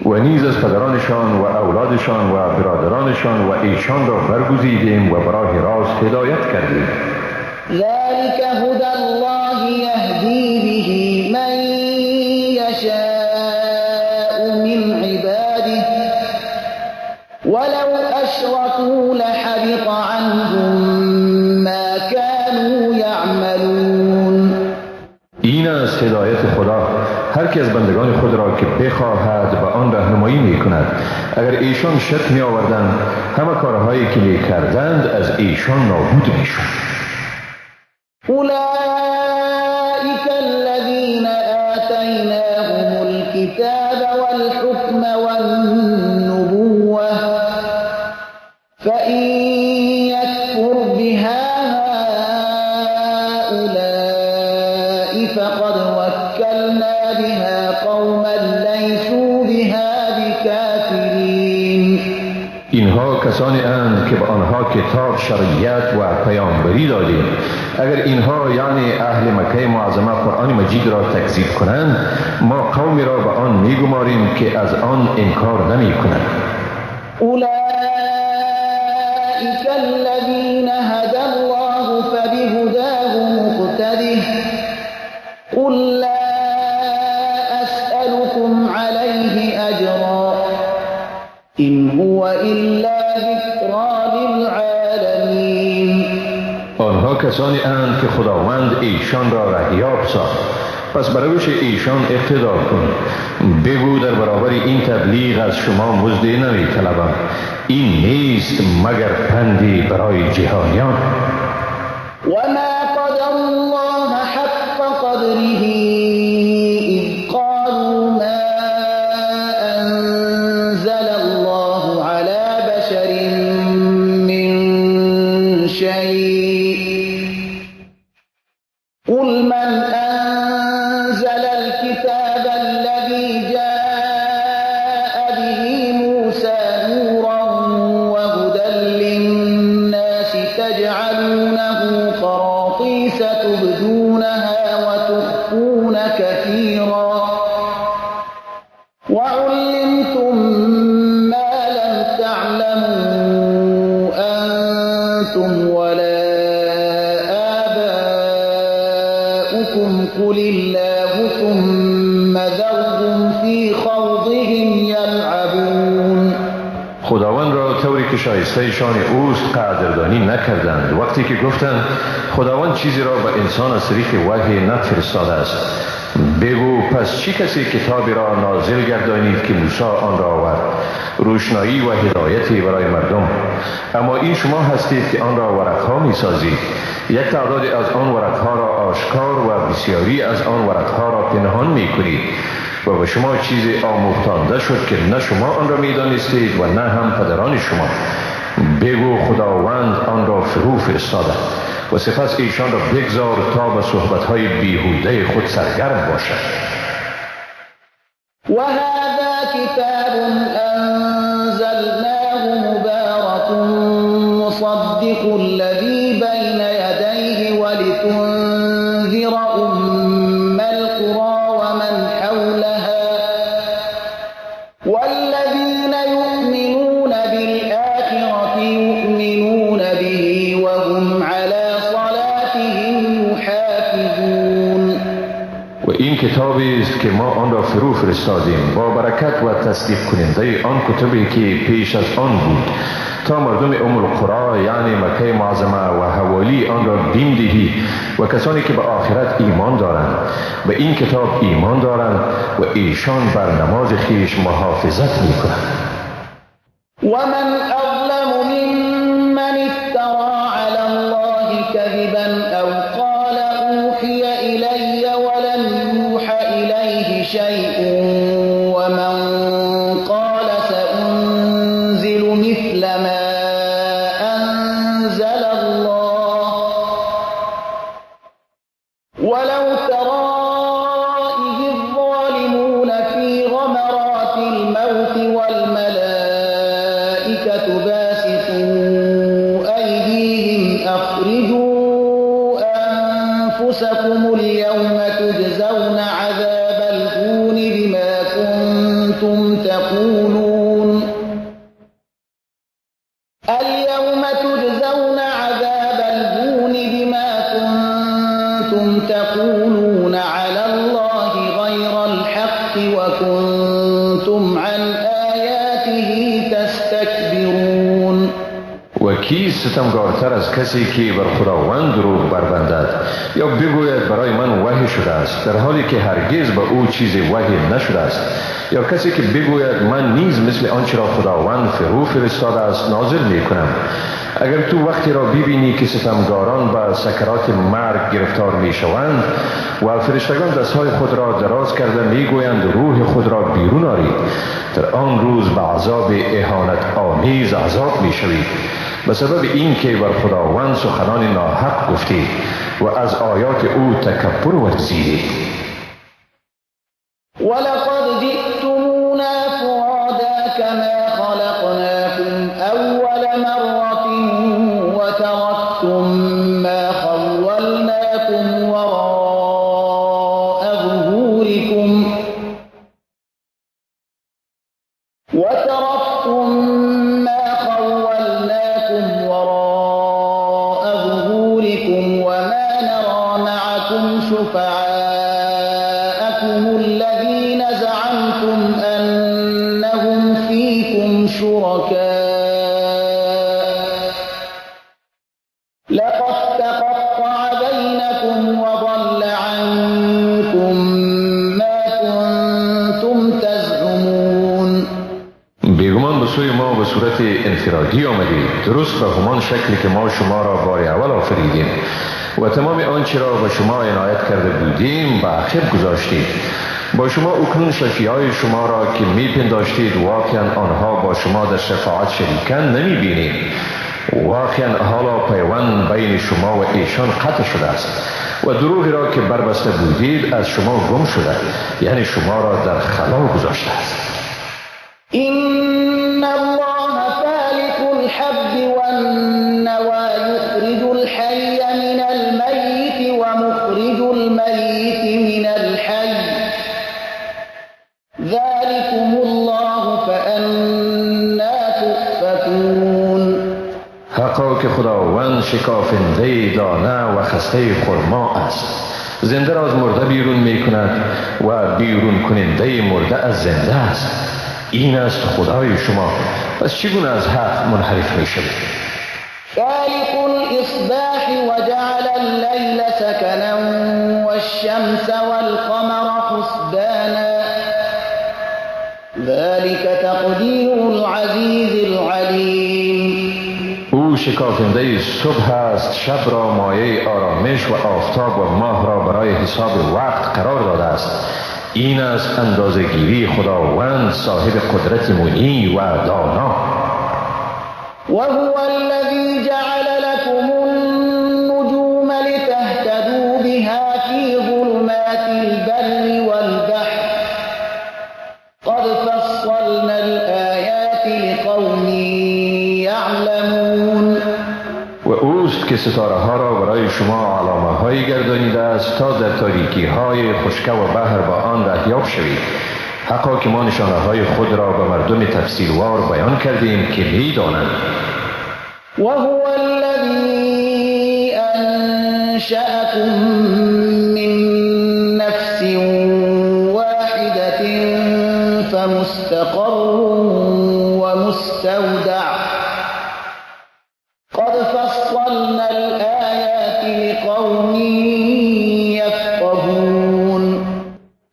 و نیز از پدرانشان و اولادشان و برادرانشان و ایشان را برگزیدیم و به راه راست هدایت کردیم. ذلك هدى الله یهدی به من یشاء من عباده ولو اشركوا لحبط عنهم ما كانوا یعملون. این است هدایت خدا، هر کی از بندگان خود را که بخواهد به آن راهنمایی می کند. اگر ایشان شرک می آوردند، همه کارهایی که می کردند از ایشان نابود می شد. اولئک الذین آتیناهم الکتاب والحکم والنبوة فإن یکفر بها هؤلاء فقد وکلنا بها قوما لیسوا بها بکافرین. اینها کسانی اند که به آنها کتاب، شریعت و پیامبری دادیم. اگر اینها یعنی اهل مکه معظمه قرآن مجید را تکذیب کنند، ما قومی را به آن میگماریم که از آن انکار نمی کنند. اولئک الذین هدی الله فبهداه مقتده قل لا اسألكم علیه اجرا إن هو إلا ذکری للعالمین. آنها کسانی اند که خداوند ایشان را رهیاب ساخت، پس به روش ایشان اقتدا کن. بگو در برابر این تبلیغ از شما مزد نمی طلبم، این نیست مگر پندی برای جهانیان. و ما قدر الله حق قدره اذ قالوا ما ستبدونها وتخفون كثيرا وعلمتم ما لم تعلموا أنتم ولا آباؤكم قل الله ثم ذرهم في خوضهم يلعبون. خداوند را طوری که شایسته شان اوست قدردانی نکردند وقتی که گفتند خداوند چیزی را به انسان از طریق وحی نفرستاده است. بگو پس چی کسی کتابی را نازل گردانید که موسی آن را آورد، روشنایی و هدایتی برای مردم؟ اما این شما هستید که آن را ورقها می سازید. یک تعداد از آن ورقها را آشکار و بسیاری از آن ورقها را پنهان می کنید و به شما چیزی آموختانده شد که نه شما آن را می دانستید و نه هم پدران شما. بگو خداوند آن را فرو فرستاده و سپس ایشان را بگذار تا به صحبت‌های بیهوده خود سرگرم باشد. و هذا کتاب انزلناه مبارک مصدق الذی بین یدیه ولتنذر ام القرى ومن حولها والذین یؤمنون بالآخرة یؤمنون به وهم علی صلاتهم یحافظون. و این کتابی است که ما آن را فرو فرستادیم با برکت و تصدیق کننده آن کتبی که پیش از آن بود، تا مردم ام القرى یعنی مکه معظمه و حوالی آن را بیم دهی و کسانی که به آخرت ایمان دارند به این کتاب ایمان دارند و ایشان بر نماز خویش محافظت میکنند. و من اظلم ممن افترى علی الله كذبا او قال اوحی الی ولم یوح الیه شیء ومن قال سأنزل مثل ما أنزل الله ولو ترى إذ الظالمون في غمرات الموت والملائكة باسطوا أيديهم أخرجوا أنفسكم اليوم تجزون عذاب الهون بما كنتم تقولون اليوم تجزون عذاب الهون بما كنتم تقولون على الله غير الحق وكنتم عن آياته تستكبرون. و کیست ستمگارتر از کسی که بر خداوند دروغ بربندد یا بگوید برای من وحی شده است، در حالی که هرگز به او چیز وحی نشده است، یا کسی که بگوید من نیز مثل آنچه را خداوند فرو فرستاده است نازل می کنم. اگر تو وقتی را ببینی که ستمگاران به سکرات مرگ گرفتار می شوند و فرشتگان دستهای خود را دراز کرده می گویند روح خود را بیرون آرید، در آن روز به عذاب اهانت آمیز عذاب می شوید به سبب اینکه بر خداوند سخنان ناحق گفتید و از آیات او تکبر ورزیدید. ولقد جئتمونا فرادا كما خلقناكم أول مرة وتركتم ما خولناكم وراء ظهوركم وما نرى معكم شفعاءكم الذين زعمتم أنهم فيكم شركاء لقد تقطع بينكم وضل عنكم ما كنتم تزعمون. بیگمان به سوی ما به صورت انفرادی آمدید، درست به همان شکلی که ما شما را بار اول آفریدیم و تمام آنچه را به شما عنایت کرده بودیم به عقب گذاشتید. با شما اکنون شفیعای شما را که میپنداشتید واقعا آنها با شما در شفاعت شریکن نمیبینید. واقعا حالا پیوند بین شما و ایشان قطع شده است و دروغی را که بربسته بودید از شما گم شده، یعنی شما را در خلا گذاشته است. إن الله فالق الحب والنوى يخرج الحي من الميت الميت من الحي ذلكم الله فأنا تؤفكون. حقا که خداوند شکافنده دانه و خسته خرما است. زنده را از مرده بیرون می کند و بیرون کننده مرده از زنده است. این است خدای شما، پس چگونه از حق منحرف می شوید؟ فالق الإصباح وجعل الليل سكنا والشمس والقمر حسبانا ذلك تقدیر العزیز العلیم. او شکافنده صبح است، شب را مایه آرامش و آفتاب و ماه را برای حساب وقت قرار داده است. این است اندازه‌گیری خداوند صاحب قدرت منی و دانا. وهو الذي جعل لكم النجوم لتهتدوا بها في ظلمات البر والبحر قد فصلنا الآيات لقوم يعلمون. و اوست که ستاره ها را برای شما علامه های گردانیده است تا در تاریکی های خشکه و بحر با آن رهیاب شوید. حقا که ما نشانه های خود را به مردم تفسیروار بیان کردیم که می دانند. وهو الذي أنشأكم من نفس واحدة فمستقر ومستودع قد فصلنا الآيات لقوم يفقهون.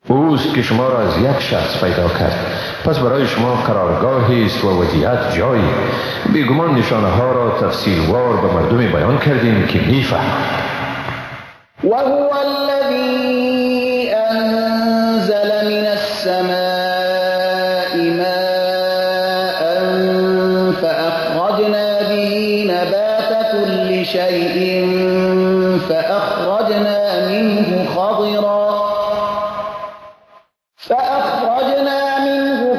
اوست که شما را از یک شخص پیدا کرد، پس برای شما قرارگاهی است و ودیعت جایی. بیگمان نشانه ها را تفصیلوار به مردم بیان کردیم که میفهمند. وهو الذي أنزل من السماء ماء فأخرجنا به نبات كل شيء فأخرجنا منه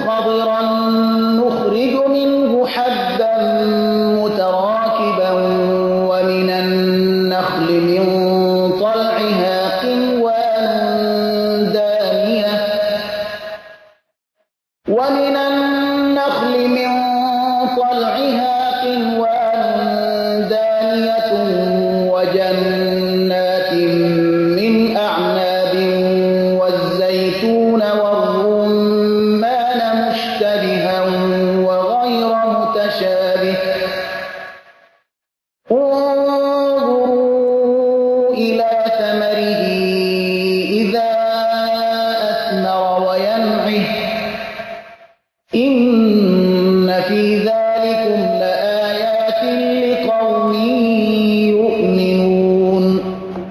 خضرا نخرج منه حبا متراكبا ومن النخل من طلعها قنوان دانية وجنات من أعناب والزيتون والرمان مشتبها وغير متشابه انظروا إلى ثمره إذا أثمر وينعه إن في ذلكم لآيات لقوم يؤمنون.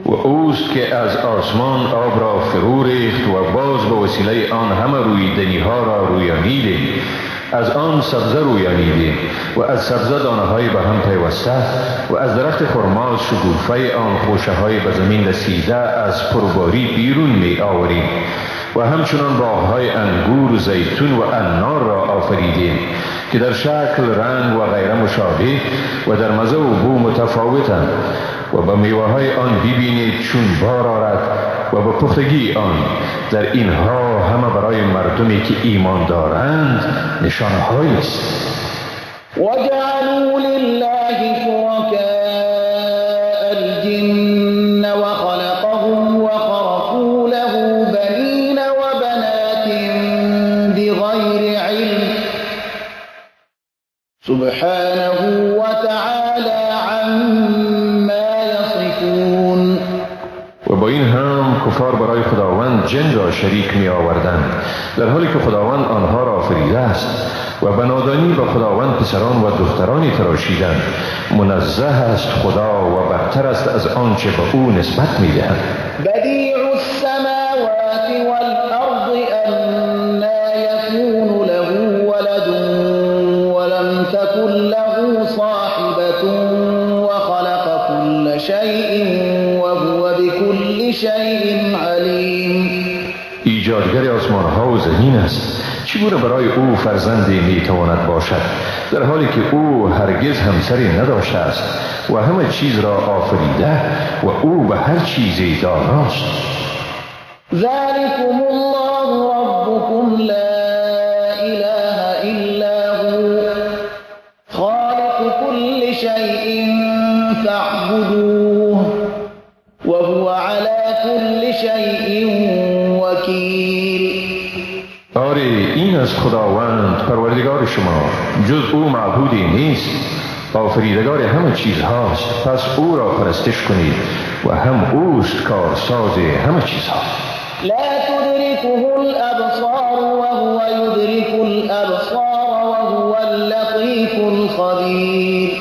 و اوست که از آسمان آب را فرو ریخت و باز به وسیله آن همه رویدنی ها را رویانیدیم. از آن سبزه رویانیدیم و از سبزه دانه های به هم پیوسته و از درخت خرما شکوفه آن خوشه های به زمین رسیده از پرباری بیرون می آوریم و همچنان باغهای انگور و زیتون و انار را آفریدیم که در شکل، رنگ و غیره مشابه و در مزه و بو متفاوتند و به میوه های آن ببینید چون بار آرد و به پختگی آن. در اینها همه برای مردمی که ایمان دارند نشانه هایی است. وجعلوا لله شركاء الجن وخلقهم وخرقوا له بنين وبنات بغير علم سبحانه وتعالى عما يصفون. و با این هم کفار برای خداوند جن را شریک می آوردند، در حالی که خداوند آنها را آفریده است و به نادانی به خداوند پسران و دخترانی تراشیدند. منزه است خدا و برتر است از آنچه به او نسبت می دهند. بدیع السماوات والارض أنى يكون له ولد ولم تكن له صاحبة وخلق كل شيء وهو بكل شيء علیم. ایجادگر آسمان ها و زمین است، چگونه برای او فرزندی میتواند باشد در حالی که او هرگز همسری نداشته است و همه چیز را آفریده و او به هر چیزی داناست. ذلكم الله ربكم لا إله إلا هو خالق كل شيء فاعبدوه وهو على كل شيء وكيل. آری این از خداوند پروردگار شما، جز او معبودی نیست، آفریدگار همه چیز هاست، پس او را پرستش کنید و هم اوست کارساز همه چیزها. لا تدركه الابصار وهو يدرك الابصار وهو اللطیف الخبیر.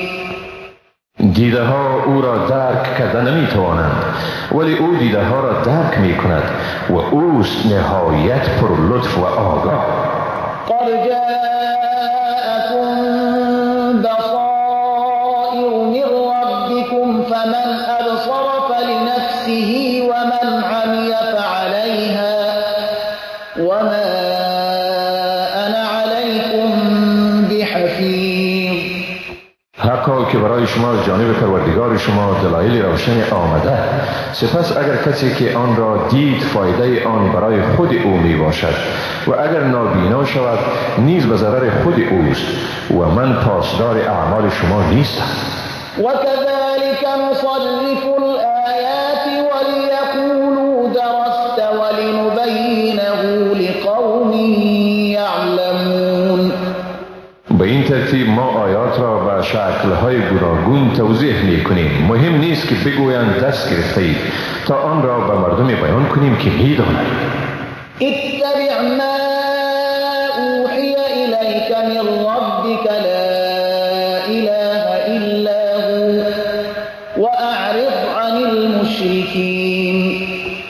دیده ها او را درک کرده نمی توانند، ولی او دیده ها را درک می کند و اوست نهایت پر لطف و آگاه. قد جاءكم بصائر من ربكم فمن أبصر فلنفسه ومن عمي فعليها وما أنا عليكم بحفیظ. حقا که برای شما از جانب پروردگار شما دلایل روشن آمده، سپس اگر کسی که آن را دید فایده آن برای خود او می باشد و اگر نابینا شود نیز به ضرر خود اوست و من پاسدار اعمال شما نیستم. وكذلك نصرف الآيات وليقولوا درست ولنبينه لقوم يعلمون. به این ترتیب ما آیات را به شکل‌های گوناگون توضیح می‌کنیم. مهم نیست که بگویند دست گرفته‌اید تا آن را به مردم بیان کنیم که می‌دانند. اتبع ما اوحی الیک من ربک لا اله الا هو واعرض عن المشرکین.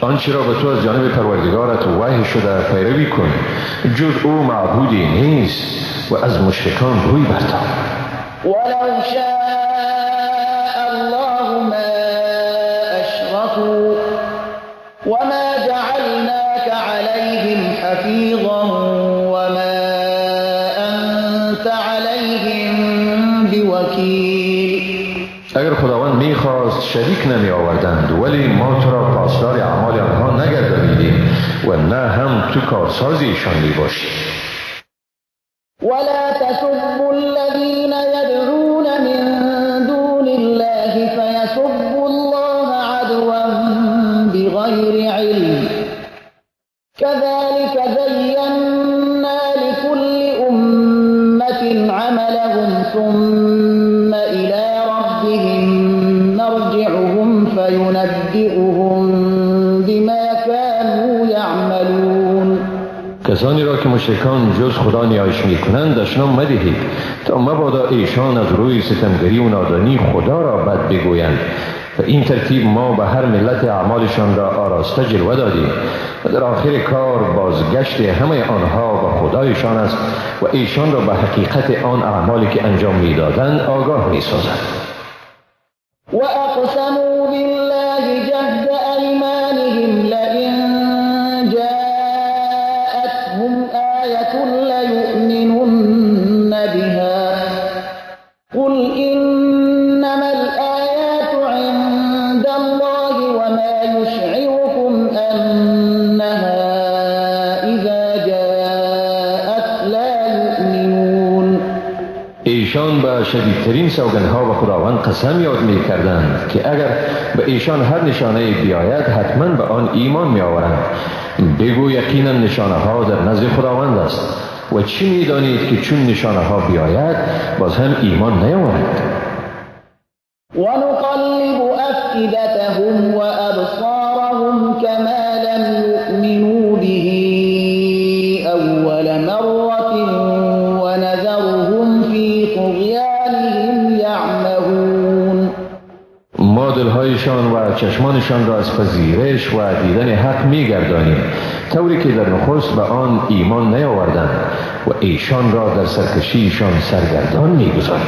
آنچه را به تو از جانب پروردگارت وحی شده پیروی کن، جز او معبودی نیست و از مشرکان روی برتاب. ولو شاء الله ما اشركوا وما جعلناك عليهم حفيظا وما انت عليهم بوكيل. اگر خداوند میخواست شریک نمی آوردند، ولی ما تو را پاسدار اعمال آنها نگردانیدیم و نه هم تو کارساز ایشان میباشی. ولا تسبوا الذين يدعون من دون الله فيسبوا الله عدوا بغير علم كذلك زينا لكل أمة عملهم ثم إلى ربهم مرجعهم فينبئهم بما كانوا يعملون. کسانی را که مشرکان جز خدا نیایش میکنند دشنام مدهید تا مبادا ایشان از روی ستمگری و نادانی خدا را بد بگویند. و این ترتیب ما به هر ملت اعمالشان را آراسته جلوه دادیم و در آخر کار بازگشت همه آنها به خدایشان است و ایشان را به حقیقت آن اعمالی که انجام میدادند آگاه میسازند. وأقسموا بالله جهد أيمانهم لئن جاءتهم آية ليؤمنن بها قل إنما الآيات عند الله وما يشعركم أنها إذا جاءت لا يؤمنون. ایشان به شدیدترین سوگندها و خداوند قسم یاد می کردند که اگر به ایشان هر نشانه بیاید حتما به آن ایمان می آورند. بگو یقینا نشانه ها در نزد خداوند است و چی می دانید که چون نشانه ها بیاید باز هم ایمان نیاورند. ونقلب أفئدتهم وأبصارهم كما لم يؤمنوا به أول مرة ونذرهم في طغيانهم يعمهون. ما دلهایشان و چشمانشان را از پذیرش و دیدن حق می‌گردانیم طوری که در نخست به آن ایمان نیاوردند و ایشان را در سرکشیشان سرگردان می‌گذاریم.